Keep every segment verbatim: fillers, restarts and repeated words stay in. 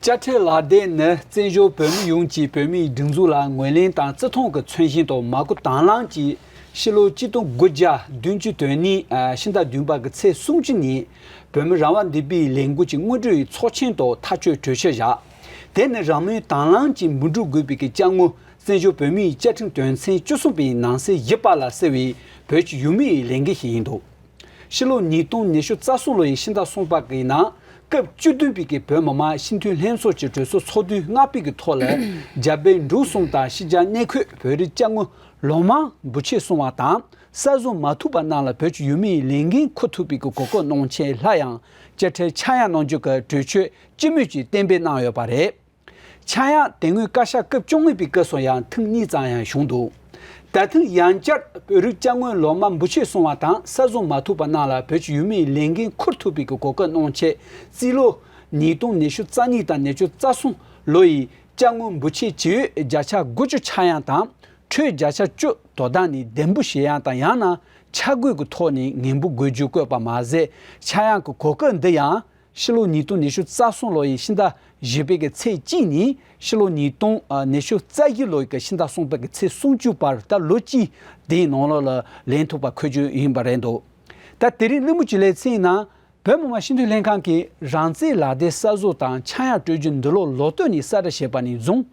དཔྱ་ཁྲལ་ལག་དེབ་ནི་བཙན་བྱོལ་བོད་མི་ཡོངས་ཀྱིས་བོད་མིའི་སྒྲིག་འཛུགས་ལ་ངོས་ལེན་དང་བརྩི་མཐོང་གི་མཚོན་བྱེད་དུ་མ་བསྐུལ་དང་བླངས་ཀྱིས་ཕྱི་ལོ་ཆིག་སྟོང་དགུ་བརྒྱ་བདུན་ཅུ་དོན་གཉིས་ཕྱི་ཟླ་བདུན་པ་གི་ཚེས་སུམ་ཅུ་ཉིན་བོད་མི་རང་དབང་ལྡན་པའི་ལས་འགུལ་གྱི་སྔོན་འགྲོའི་ཚོགས་ཆེན་དུ་ཐག་གཅོད་གྲོས་ཆོད་བཞག་དེ་ནི་རང་མོས་དང་བླངས་ཀྱིས་འབུལ་འགྲུལ་དགོས་པའི་དཔྱ་དངུལ་བཙན་བྱོལ་བོད་མིའི་བཅའ་ཁྲིམས་དོན་ཚན་བཅུ་གསུམ་པའི་ནང་གསེས་བཞི་པ་ལ་གསལ་བའི་བོད་ཀྱི་ཡུལ་མིའི་ལས་འགན་ཞིག་ཡིན་འདུག་ཕྱི་ལོ་ཉིས་སྟོང་ཉི་ཤུ་རྩ་གསུམ་ལོ་ཡི་ཕྱི་ཟླ་གསུམ་པ་གི་ནང་སྐབས་བཅུ་བདུན་པའི་གི་བོད་མི་མང་སྤྱི་འཐུས་ལྷན་ཚོགས་ཀྱི་གྲོས་ཚོགས་ཚོགས་དུས་ལྔ་པའི་གི་ཐོག་ལ་རྒྱ་བལ་འབྲུག་གསུམ་དང་ཕྱི་རྒྱལ་གནས་འཁོད་བོད་རིགས་དཔྱ་དངུལ་ལོ་མང་འབུལ་ཆེད་སོང་བ་དང་གསར་བཟོ་མ་ཐུབ་པ་རྣམས་ལ་བོད་ཀྱི་ཡུལ་མིའི་ལས་འགན་འཁུར་ཐུབ་པའི་གི་གོ་སྐབས་གནང་ཆེད་སླར་ཡང་དཔྱ་ཁྲལ་ཆག་ཡང་གནང་རྒྱུ་གི་གྲོས་ཆོད་སྤྱི་མོས་ཀྱིས་གཏན་འབེབས་གནང་ཡོད་པ་རེད། ཆག་ཡང་དེ་སྔོན་བཀའ་ཤག་སྐབས་བཅོ་ལྔ་པའི་སྐབས་སུ་ཡང་ཐེངས་གཉིས་ཙམ་ཡང་བྱུང་འདུག་ད་ཐེངས་ཡང་བསྐྱར་བོད་རིགས་དཔྱ་དངུལ་ལོ་མང་འབུལ་ཆེད་སོང་བ་དང་གསར་བཟོ་མ་ཐུབ་པ་རྣམས་ལ་བོད་ཀྱི་ཡུལ་མིའི་ལས་འགན་འཁུར་ཐུབ་པའི་གོ་སྐབས་གནང་ཆེད་རྩིས་ལོ་ཉིས་སྟོང་ཉི་ཤུ་རྩ་གཉིས་དང་ཉི་ཤུ་རྩ་གསུམ་ལོ་ཡི་དཔྱ་དངུལ་འབུལ་ཆེད་ཇི་ཡོད་བརྒྱ་ཆ་དགུ་བཅུ་ཆག་ཡང་དང་ཁྲོལ་བརྒྱ་ཆ་བཅུ་དོ་བདག་ནས་བདེ་འབུལ་བྱེད་ཡང་དང་ཡང་ན་ཆ་བགོས་ཀྱི་ཐོག་ནས་ངེས་འབུལ་དགོས་རྒྱུ་བཀོད་པ་མ་ཟད་ཆག་ཡང་གི་གོ་སྐབས་འདི་ཡང་། ཕྱི་ལོ་ཉིས་སྟོང་ཉི་ཤུ་རྩ་གསུམ་ལོ་ཡི་ཕྱི་ཟླ་བཞི་པའི་གི་ཚེས་གཅིག་ནས་ཕྱི་ལོ་ཉིས་སྟོང་ཉི་ཤུ་རྩ་བཞི་ལོ་ཡི་གི་ཕྱི་ཟླ་གསུམ་པའི་གི་ཚེས་སུམ་ཅུ་བར་ད་ལོ་གཅིག་དེའི་ནང་ལོགས་ལ་ལེན་ཐུབ་པ་འཁོད་རྒྱུ་ཡིན་པ་རེད་འདུག་ད་དེ་རིང་གླེང་མོལ་གྱི་ལེ་ཚན་ནང་བོད་མི་མང་སྤྱི་འཐུས་ལྷན་ཁང་གིས་རང་བཙན་ལག་དེབ་གསར་བཟོ་དང་ཆག་ཡང་སྤྲོད་རྒྱུ་འདི་ལོ་ལོ་སྟོད་ནས་གསལ་བསྒྲགས་བྱས་པ་ནས་བཟུང་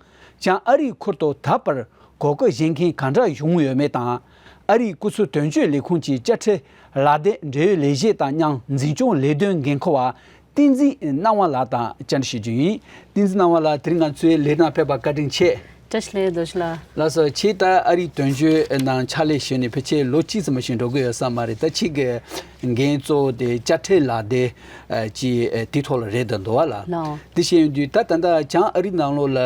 བྱང་ཨ་རིའི་ཁུལ་དུ་ད་བར་གོ་སྐབས་བཞེས་མཁན་ག་འདྲ་བྱུང་ཡོད་མེད་དང་། ཨ་རིའི་སྐུ་ཚབ་དོན་གཅོད་ལས་ཁུངས་ཀྱི་དཔྱ་ཁྲལ་ལག་དེབ་འབྲེལ་ཡོད་ལས་བྱེད་དང་མཉམ་འཛིན་སྐྱོང་ལས་དོན་འགན་འཁུར་བ་བསྟན་འཛིན་སྣང་བ་ལགས་དང་བཅར་འདྲི་ཞུ་རྒྱུ་ཡིན། བསྟན་འཛིན་སྣང་བ་ལགས་དེ་རིང་ང་ཚོའི་ལས་རིམ་ནང་ཕེབས་པར་བཀའ་དྲིན་ཆེ། བཀྲ་ཤིས་བདེ་ལེགས་རྡོ་རྗེ་ལགས། ལགས་སོ། ཁྱེད་ད་ཨ་རིའི་དོན་གཅོད་ནང་ཕྱག་ལས་ཞུས་ནས་ཕལ་ཆེར་ལོ་གཅིག་ཙམ་ཞིག་འགྲོ་གི་ཡོད་ས་མ་རེད། ད་ཁྱེད་ཀྱི་འགན་གཙོ་བོ་དེ་དཔྱ་ཁྲལ་ལག་དེབ་ཅིག་དེའི་ཐོག་ལ་རེད་འདུག་བ་ལ། ལགས། དེ་བཤད་ཡོང་དུས་ད་ད་ལྟ་བྱང་ཨ་རི་ནང་ལོགས་ལ།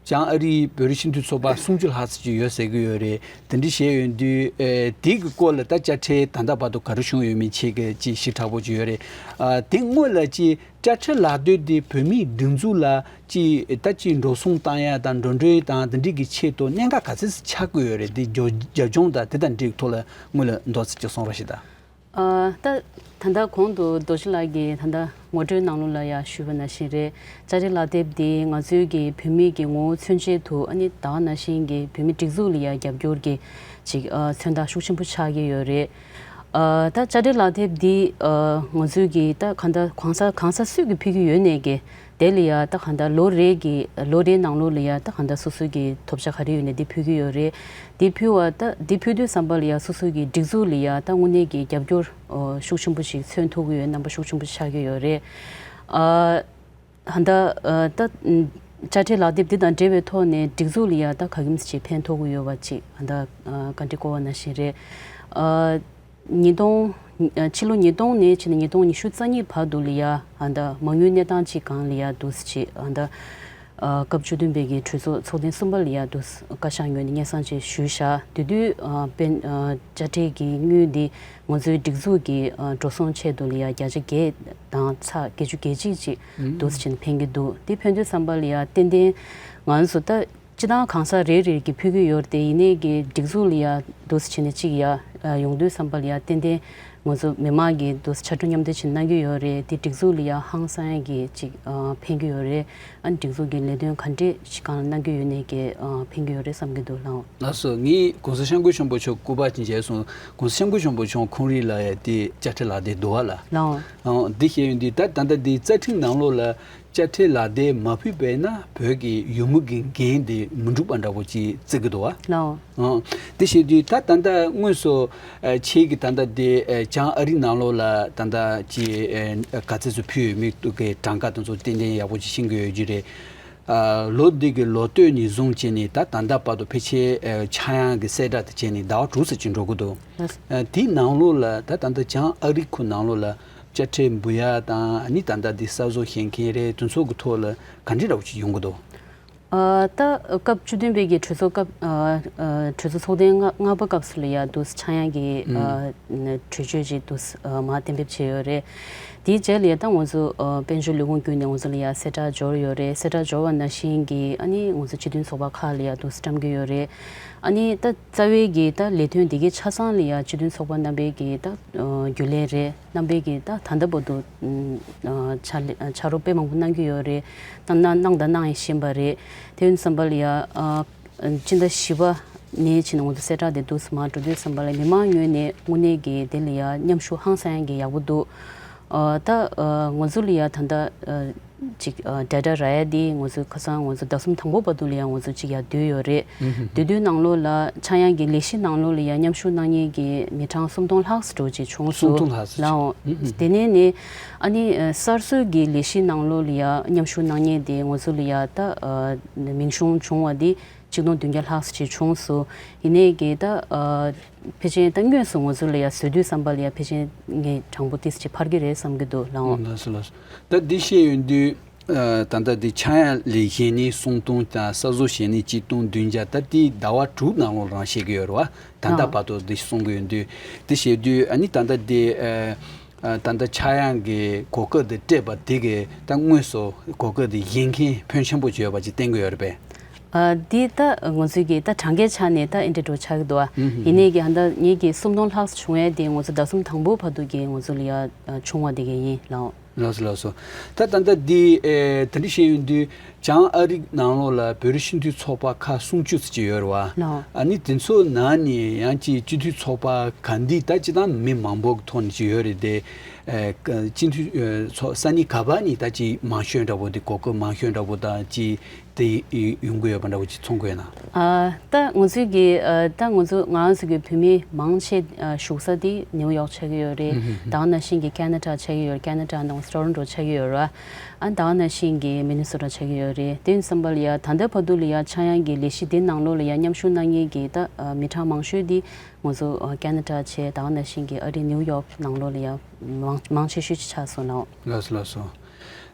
བྱང་ཨ་རིའི་བོད་རིགས་སྤྱི་མཐུན་ཚོགས་པ་སུམ་ཅུ་ལྷག་ཙམ་ཅིག་ཡོད་ཟེར་གྱི་ཡོད་རེད། དེ་འདྲ་བཤད་ཡོང་དུས་ཨེ་དེ་གི་སྐོར་ལ་ད་དཔྱ་ཁྲལ་ད་ལྟ་བར་དུ་ག་རེ་བྱུང་ཡོད་མེད་ཁྱེད་ཀྱིས་ཅིག་ཞིབ་ཕྲ་པོ་ཅིག་ཡོད་རེད། ཨ་དེ་སྔོན་ལ་ཅིག་དཔྱ་ཁྲལ་ལག་དེབ་དེ་བོད་མིའི་སྒྲིག་འཛུགས་ལ་ཅིག་ད་ཅིག་འགྲོ་སོང་བཏང་ཡ་དང་འགྲོ་གྲོན་དང་དེ་འདྲ་གི་ཆེད་དུ་གནད་འགག་ག་ཚོད་ཅིག་ཆགས་ཀྱི་ཡོད་རེད། དེ་རྒྱབ་ལྗོངས་དང་དེ་དང་འབྲེལ་བའི་ཐོག་ལ་སྔོན་ལ་མདོར་ཙམ་ཅིག་གསུང་རོགས་ཞུ་དང་། ཨ། ད་ད་ལྟ་གོང་དུ་རྡོ་རྗེ་ལགས་ཀྱིས་ད་ལྟ་ངོ་སྤྲོད་ནང་ལོགས་ལ་ཡང་ཞུས་པ་ནང་བཞིན་རེད། དཔྱ་ཁྲལ་ལག་དེབ་འདི་ང་ཚོའི་གི་བོད་མི་གི་ངོ་བོ་མཚོན་བྱེད་དུ་ཨ་ནི་ད་ག་ནང་བཞིན་གི་བོད་མི་སྒྲིག་འཛུགས་ལ་ཡང་རྒྱབ་སྐྱོར་གྱི་ཅིག་ཨ་མཚོན་རྟགས་ཤུགས་ཆེན་པོ་ཆགས་ཀྱི་ཡོད་རེད། ཨ། ད་དཔྱ་ཁྲལ་ལག་དེབ་འདི་ཨ་ང་ཚོའི་གི་ད་གང་ལྟར་གང་ཟག་གང་ཟག་སུས་གི་ཕུལ་གྱི་ཡོད་ནའི་གི་དེ་ལ་ཡ་ད་གང་ལྟར་ལོ་རེ་གི་ལོ་རེའི་ནང་ལོགས་ལ་ཡ་ད་གང་ལྟར་སོ་སོ་གི་ཐོབ་ཆ་ག་རེ་ཡོད་ནའི་དེ་ཕུལ་གྱི་ཡོད་རེད། དེ་ཕུལ་བ་ད་དེ་ཕུལ་དུས་ཙམ་པ་ལ་ཡ་སོ་སོ་གི་སྒྲིག་འཛུགས་ལ་ཡ་ད་དངོས་གནས་ཀྱི་རྒྱབ་སྐྱོར་ཨོ་ཤུགས་ཆེན་པོ་ཞིག་མཚོན་ཐུབ་ཀྱི་ཡོད། རྣམ་པ་ཤུགས་ཆེན་པོ་ཆགས་ཀྱི་ཡོད་རེད། ཨ་ད་ལྟ་ཨ་ད་དཔྱ་ཁྲལ་ལག་དེབ་འདི་དང་འབྲེལ་བའི་ཐོག་ནས་སྒྲིག་འཛུགས་ལ་ཡ་ད་ག་གིམ་ཅིག་ཕན་ཐོགས་ཀྱི་ཡོད་པ་ཅིག་ཨ་ད་ཨ་བཀའ་འདྲི་བསྐོར་བ་ནང་བཞིན་རེད། ཨ། ཉིས་སྟོང་། ཕྱི་ལོ་ཉིས་སྟོང་ནས་ཕྱིན་ནས་ཉིས་སྟོང་ཉི་ཤུ་རྩ་གཉིས་བར་དུ་ལ་ཡ་ཨ་ད་མ་དངུལ་གནས་སྟངས་ཅིག་སྒང་ལ་ཡ་འདུག་སེ་ཅིག་ཨ་ད་སྐབས་བཅུ་བདུན་པའི་གི་གྲོས་ཚོགས་ཚོགས་ཐེངས་གསུམ་པ་ལ་ཡ་འདུག་སེ་བཀའ་ཤག་ངོས་ནས་སྙན་སེང་ཅིག་ཞུས་བཞག་དེ་དུས་དཔལ་དཔྱ་ཁྲལ་གྱི་དངུལ་འདི་ང་ཚོའི་སྒྲིག་འཛུགས་ཀྱི་འགྲོ་སོང་ཆེད་དུ་ལ་ཡ་བརྒྱ་ཆ་བརྒྱད་དང་ཚེག་བརྒྱད་ཅུ་གྱ་གཅིག་ཅིག་འདུག་སེ་ཕྱིན་ཕན་གྱི་འདུག་དེ་ཕན་དུས་ཙམ་པ་ལ་ཡ་ཏན་ཏན་ང་ཚོ་ད། སྤྱི་བཏང་གང་ཟག་རེ་རེ་གིས་ཕུལ་གྱི་ཡོད་རེད་དེ། ཡིན་ནའི་གི་སྒྲིག་འཛུགས་ལ་ཡ་འདུག་སེ་བྱས་ནས་གཅིག་ཡ་ཡོང་དུས་ཙམ་པ་ལ་ཡ་ཏན་ཏན་ང་ཚོ་མི་མང་གིས་འདུག་སེ་ཕྱར་གྲུ་མཉམ་འདེགས་བྱས་གནང་གི་ཡོད་རེད་དེ། སྒྲིག་འཛུགས་ལ་ཡ་ཧང་སང་ཡ་གི་གཅིག་ཕན་གྱི་ཡོད་རེད། ཨ་ནི་སྒྲིག་འཛུགས་ཀྱི་ལས་དོན་ག་འདྲས་ཤིག་སྒང་ལ་གནང་གི་ཡོད་ནའི་གི་ཕན་གྱི་ཡོད་རེད་བསམ་གྱི་འདུག་ལགས། ལགས་སོ། ངས་གོང་ས་སྐྱབས་མགོན་ཆེན་པོ་མཆོག་སྐུ་པར་ཅིག་མཇལ་སོང་། གོང་ས་སྐྱབས་མགོན་ཆེན་པོ་མཆོག་ཁོང་རང་ལ་ཡ་དེ་དཔྱ་ཁྲལ་ལག་དེབ་འདུག་བ་ལ། ལགས། ཨང་། འདི་བཤད་ཡོང་དུས་ད་ད་ལྟ་འདི་རྩ་ཁྲིམས་ནང་ལོགས་ལ། དཔྱ་ཁྲལ་ལག་དེབ་མ་ཕུལ་བས་ན་བོད་ཀྱི་ཡུལ་མི་གི་འགན་དེ་མི་འགྲུབ་པ་འདྲ་པོ་ཅིག་བརྩི་གི་འདུག་བ། ལའོ། ཨང་། དེ་བྱེད་དུས་ད་ད་ལྟ་དངོས་སུ་ཨ་ཁྱེད་ཀྱིས་ད་ལྟ་དེ་ཨ་བྱང་ཨ་རི་ནང་ལོགས་ལ་ད་ལྟ་ཅིག་ཨ་ག་ཚད་ཙམ་ཕུལ་ཡོད་མེད་དུ་གི་གྲངས་ཀ་དེ་ཚོ་ཏན་ཏན་ཡག་པོ་ཅིག་ཤེས་ཀྱི་ཡོད་ཀྱི་རེད། ཨ་ལོ་འདི་གི་ལོ་སྟོད་ནས་བཟུང་བྱས་ནས་ད་ད་ལྟ་བར་དུ་ཕལ་ཆེར་ཨ་ཆག་ཡང་གི་གསལ་བསྒྲགས་དེ་བྱས་ནས་ཟླ་བ་དྲུག་ཙམ་ཅིག་འགྲོ་གི་འདུག། ཨ་དེའི་ནང་ལོགས་ལ་ད་ད་ལྟ་བྱང་ཨ་རི་ཁུལ་ནང་ལོགས་ལ། དཔྱ་ཁྲལ་འབུལ་ཡ་དང་ཨ་ནི་ད་ལྟ་འདི་གསར་བཟོ་བྱེད་མཁན་རེད། དེ་ཚོ་གི་ཐོག་ལ་ག་འདྲ་འདྲ་པོ་ཅིག་ཡོང་གི་འདུག། ཨ་ད་སྐབས་བཅུ་བདུན་པའི་གི་གྲོས་ཚོགས་སྐབས་ཨ་ཨ་གྲོས་ཚོགས་ཚོགས་ཐེངས་ལྔ་ལྔ་པ་སྐབས་སུ་ལ་ཡ་འདུག་སེ་ཆག་ཡང་གི་ཨ་གྲོས་ཆོད་ཅིག་འདུག་སེ་ཨ་མར་གཏན་འབེབས་བྱས་ཡོད་རེད། དེའི་རྗེས་ལ་ཡ་ད་ང་ཚོ་ཨ་དཔལ་འབྱོར་ལས་ཁུངས་བརྒྱུད་ནས་ང་ཚོ་ལ་ཡ་གསལ་བསྒྲགས་འབྱོར་ཡོད་རེད། གསལ་བསྒྲགས་འབྱོར་བ་ནང་བཞིན་གྱི་ཨ་ནི་ང་ཚོ་སྤྱི་མཐུན་ཚོགས་པ་ཁག་ལ་ཡ་འདུག་སེ་བཀྲམ་གྱི་ཡོད་རེད། ཨ་ནི་ད་རྩ་བའི་གི་ད་ལས་དོན་འདི་གའི་ཆ་ཚང་ལ་ཡ་སྤྱི་མཐུན་ཚོགས་པ་རྣམ་པའི་གི་ད་ཨ་རྒྱུན་ལས་རེད། རྣམ་པའི་གི་ད་ད་ལྟ་བར་དུ་ཨ་ཕྱག་ལས་ཕྱག་རོགས་དཔེ་མང་པོ་གནང་གི་ཡོད་རེད། ད་གནང་གནང་དང་གནང་བཞིན་པ་རེད། དེ་ཡིན་ཙམ་པ་ལ་ཡ་ཨ་སྤྱི་ཟླ་བཞི་པ་ནས་ཕྱིན་ང་ཚོ་གསལ་བསྒྲགས་དེ་འདུག་སེ་མར་འགྲོ་དུས་ཙམ་པ་ལ་མི་མང་ངོས་ནས་དངོས་གནས་ཀྱི་དེ་ལ་ཡ་མཉམ་ཞུགས་ཧང་སང་གི་ཡག་པོ་འདུག་ཨ་ད་ཨ་ང་ཚོ་ལ་ཡ་ད་ལྟ་ཨ་ཅིག་ཨ་ཌེ་ཊ་རག་ཡ་དེ་ང་ཚོ་ཁ་སང་ང་ཚོ་ཟླ་གསུམ་དང་པོ་བར་དུ་ལ་ཡ་ང་ཚོ་ཅིག་ཡ་བསྡུས་ཡོད་རེད། ཨུ་ཧུ་ཧུ། བསྡུས་དུས་ནང་ལོགས་ལ་ཆག་ཡང་གི་ལས་གཞི་ནང་ལོགས་ལ་ཡ་མཉམ་ཞུགས་གནང་མཁན་གྱི་མི་གྲངས་སུམ་སྟོང་ལྷག་ཙམ་འདྲ་བོ་ཅིག་བྱུང་སོང་། སུམ་སྟོང་ལྷག་ཙམ་ལའོ། ཅིག་ཨུ་ཧུ། དེ་ནས་ནི་ཨ་ནི་ཨ་གསར་བཟོ་གི་ལས་གཞི་ནང་ལོགས་ལ་ཡ་མཉམ་ཞུགས་གནང་མཁན་དེ་ང་ཚོ་ལ་ཡ་ད་ཨ་མིང་གཞུང་བྱུང་བ་དེ་ཆིག་སྟོང་བདུན་བརྒྱ་ལྷག་ཙམ་ཅིག་བྱུང་སོང་། ཡིན་ནའི་གི་ད་ཨ་ཕལ་ཆེར་ད་དངོས་སུ་ང་ཚོ་ལ་ཡ་བཟོ་དུས་ཙམ་པ་ལ་ཡ་ཕལ་ཆེར་ངའི་གྲངས་འབོར་ཏོག་ཙམ་ཅིག་འཕར་གྱི་རེད་བསམ་གྱི་འདུག་ལགས། ལགས་སོ་ལགས་སོ། ད་འདི་བཤད་ཡོང་དུས་ཨ་ད་ལྟ་འདི་ཆག་ཡང་ལས་གཞི་ནི་སུམ་སྟོང་དང་གསར་བཟོ་བྱས་ནི་ཆིག་སྟོང་བདུན་བརྒྱ། ད་འདི་ཟླ་བ་དྲུག་ནང་ལོགས་རང་བཤད་ཀྱི་ཡོད་རེད་བ། ད་ལྟ་ལགས། བར་དུ་འདི་གསུང་གི་ཡོང་དུས་འདི་བཤད་དུས་ཨ་ནི་ད་ལྟ་འདི་ཨ། ཨ་ད་ལྟ་ཆག་ཡང་གི་གོ་སྐབས་དེ་སྤྲད་པ་དེ་གིས་ད་དངོས་སུ་གོ་སྐབས་དེ་བཞེས་མཁན་ཕོན་ཆེན་པོ་ཅིག་ཡོད་པ་ཅིག་བསྟན་གྱི་ཡོད་རེད་པས། ཨ་འདི་ད་ང་ཚོའི་གི་ད་གྲངས་ཀའི་ཆ་ནས་ད་ཨེ་འདྲ་འདྲ་བོ་ཆགས་ཀྱི་འདུག་ཨ། ཨུ་ཧུ། ཡིན་ནའི་གི་ཧ་ད་ངེད་ཀྱི་སུམ་སྟོང་ལྷག་ཙམ་བྱུང་ཡས་དེ་ང་ཚོ་ཟླ་གསུམ་དང་པོ་བར་དུ་གི་ང་ཚོ་ལ་ཡ་ཨ་བྱུང་བ་དེ་གི་ཡིན་ལགས། ལགས་སོ་ལགས་སོ། ད་ད་ལྟ་འདི་ཨེ་དེ་འདྲ་བཤད་ཡོང་དུས་བྱང་ཨ་རིའི་ནང་ལོགས་ལ་བོད་རིགས་སྤྱི་མཐུན་ཚོགས་པ་ཁག་སུམ་ཅུ་ཙམ་ཅིག་ཡོད་རེད་བ། ལགས། ཨ་ནི་དེ་ཚོའི་ནང་ནས་ཡང་ཅིག་སྤྱི་མཐུན་ཚོགས་པ་ག་འདི་ད་ཅི་ད་མི་མང་པོ་གི་ཐོག་ནས་ཅིག་ཡོད་རེད་དེ། ཨེ་སྤྱི་མཐུན་ཨེ་ཚོགས་ས་གནས་ག་པ་ནས་ད་ཅིག་མང་ཤོས་འདྲ་པོ་དེ་གོ་སྐབས་མང་ཤོས་འདྲ་པོ་ད་ཅིག་དེ་ཡོང་གི་ཡོད་པ་འདྲ་པོ་ཅིག་མཐོང་གི་ཡོད་ན། ཨ་ད་ང་ཚོའི་གི་ཨ་ད་ང་ཚོ་ང་རང་ཚོ་གི་བོད་མི་མང་ཆེ་ཨ་བཞུགས་ས་དེ་ནིའུ་ཡོག་ཆགས་ཀྱི་ཡོད་རེད། ཨུ་ཧུ་ཧུ། ད་ག་ནང་བཞིན་གི་ཁེ་ན་ཌ་ཆགས་ཀྱི་ཡོད་རེད། ཁེ་ན་ཌ་ནང་ཊོ་རོན་ཊོ་ཆགས་ཀྱི་ཡོད་རེད། ཨ་ད་ག་ནང་བཞིན་གྱི་མི་ནི་སོ་ཊ་ཆགས་ཀྱི་ཡོད་རེད། དེ་ཡིན་ཙམ་པ་ལ་ཡ་ད་ལྟ་བར་དུ་ལ་ཡ་ཆག་ཡང་གི་ལས་གཞི་དེ་ནང་ལོགས་ལ་ཡ་མཉམ་ཞུགས་གནང་མཁན་གྱི་ད་ཨ་མི་གྲངས་མང་ཤོས་དེ་ང་ཚོ་ཨ་ཁེ་ན་ཌ་བྱས། ད་ག་ནང་བཞིན་གྱི་ཨ་རི་ནིའུ་ཡོག་ནང་ལོགས་ལ་ཡ་མང་མང་ཆེ་ཤོས་ཅིག་ཆགས་སོང་ལགས། ལགས་སོ་ལགས་སོ།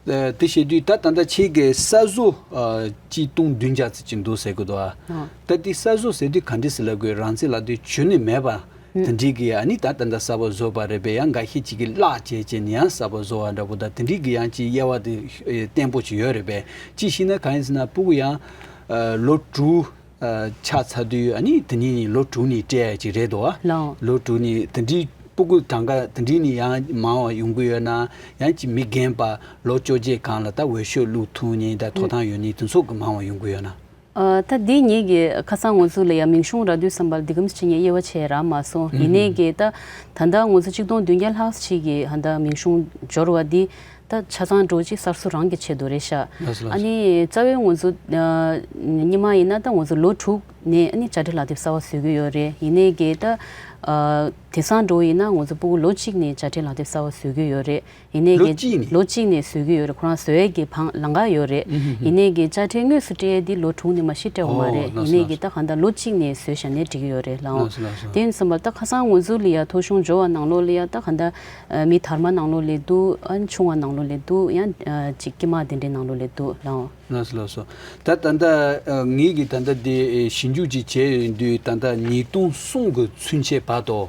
ཨ་དེ་བྱེད་དུས་ད་ད་ལྟ་ཁྱེད་ཀྱིས་གསར་བཟོ་ཨ་ཆིག་སྟོང་བདུན་བརྒྱ་ཙམ་ཅིག་འདུག་ཟེར་གི་འདུག་ཨ། ཨ་ད་དེ་གསར་བཟོ་ཟེར་དུས་ག་འདྲ་ཟེར་ལབ་དགོས། རང་བཙན་ལག་དེབ་བྱུང་ནས་མེད་པ་དེ་འདྲའི་གི་ཨ་ནི་ད་ད་ལྟ་གསར་པ་བཟོས་པ་རེད་པས། ཡང་འགའ་ཤས་ཅིག་གིས་བརླག་བྱས་བྱས་ནས་ཡང་གསར་པ་བཟོ་བ་འདྲ་པོ་དང་དེ་འདྲའི་གི་ཡང་ཅིག་དབྱེ་བ་དེ་བརྟན་པོ་ཅིག་ཡོད་རེད་པས། ཅིག་བྱས་ན་གང་ཡིན་ཟེར་ན་སྤུ་གུ་ཡང་ཨ་ལོ་དྲུག་ཨ་ཆགས་ཚར་དུས་ཨ་ནི་དེ་ནས་ནི་ལོ་དྲུག་ནས་སྤྲད་ཡ་ཅིག་རེད་འདུག་ཨ། ལགས། ལོ་དྲུག་ནས་དེ་འདྲའི་སྤུ་གུ་གྲངས་ཀ་དེ་འདྲའི་ནི་ཡང་མང་བ་ཡོང་གི་ཡོད་ན། ཡང་ཅིག་མི་རྒན་པ་ལོ་བཅོ་བརྒྱད་སྒང་ལ་ད་འོས་ཤོག་བླུག་ཐུབ་མཁན་དང་ཐོབ་ཐང་ཡོད་མཁན་དེ་ཚོ་གི་མང་བ་ཡོང་གི་ཡོད་ན། ཨ་ད་འདི་ངེད་ཀྱི་ཁ་སང་ང་ཚོ་ལ་ཡང་མིང་གཞུང་རག་དུས་ཙམ་པ་ལ་འདི་གམ་ཅིག་ངས་དབྱེ་བ་ཕྱེ་རག་མ་སོང་། ཨུ་ཡིན་ནའི་ཧུ། གི་ད་ད་ལྟ་ང་ཚོ་ཆིག་སྟོང་བདུན་བརྒྱ་ལྷག་ཅིག་གི་ད་ལྟ་མིང་གཞུང་འབྱོར་བ་འདི་ད་ཆ་ཚང་འདྲ་ཅིག་གསར་བཟོ་རང་གི་ཆེད་དུ་རེད་ཤག་ལགས་སོ་ལགས་ཨ་སོ། ནི་རྩ་བའི་ང་ཚོ་ཨ་སྔོན་མ་ཡིན་ན་ད་ང་ཚོ་ལོ་དྲུག་ནས་ཨ་ནི་དཔྱ་ཁྲལ་ལག་དེབ་གསར་བ་བཟོ་གི་ཡོད་རེད། ཡིན་ནའི་གི་ད་ཨ་དེང་སང་འདྲ་ཡིན་ན་ང་ཚོ་སྤུ་གུ་ལོ་གཅིག་ནས་དཔྱ་ཁྲལ་ལག་དེབ་གསར་བ་བཟོ་གི་ཡོད་རེད། ཡིན་ནའི་ལོ་གི་གཅིག་ནས། ལོ་གཅིག་ནས་བཟོ་གི་ཡོད་རེད། ཁོ་རང་བཟོ་ཡས་ཀྱི་བང་ལམ་ཁ་ཡོད་རེད། ཨུ་ཧུ་ཧུ། ཡིན་ནའི་གི་དཔྱ་ཁྲལ་དངོས་སུ་སྤྲད་ཡས་འདི་ལོ་དྲུག་ནས་མ་གཞི་སྤྲད་ཡོད་མ་རེད། ཨོ་ཡིན་ནའི་གི་ལགས་སོ། ད་གང་ལྟར་ལོ་གཅིག་ནས་བཟོས་བཞག་ནའི་འགྲིག་གི་ཡོད་རེད་ལགས། ལགས་སོ་ལགས་སོ། དེ་ཡིན་ཙམ་པ་ད་ཁ་སང་ང་ཚོ་ལ་ཡ་ཐོ་གཞུང་འབྱོར་བ་ནང་ལོགས་ལ་ཡ་ད་གང་ལྟར་ཨ་མི་དར་མ་ནང་ལོགས་ལ་འདུག་ཨ་ཆུང་བ་ནང་ལོགས་ལ་འདུག་ཡང་ཨ་ཅིག་དཀྱིལ་མ་དེ་འདྲའི་ནང་ལོགས་ལ་འདུག་ལགས། ལགས་སོ་ལགས་སོ། ད་ད་ལྟ་ཨ་ངེད་ཀྱིས་ད་ལྟ་དེ་ཨེ་ཞིབ་འཇུག་ཅིག་བྱས་ཡོང་དུས་ད་ལྟ་ཉིས་སྟོང་གསུམ་གྱི་ཚུན་ཆད་བར་དུ།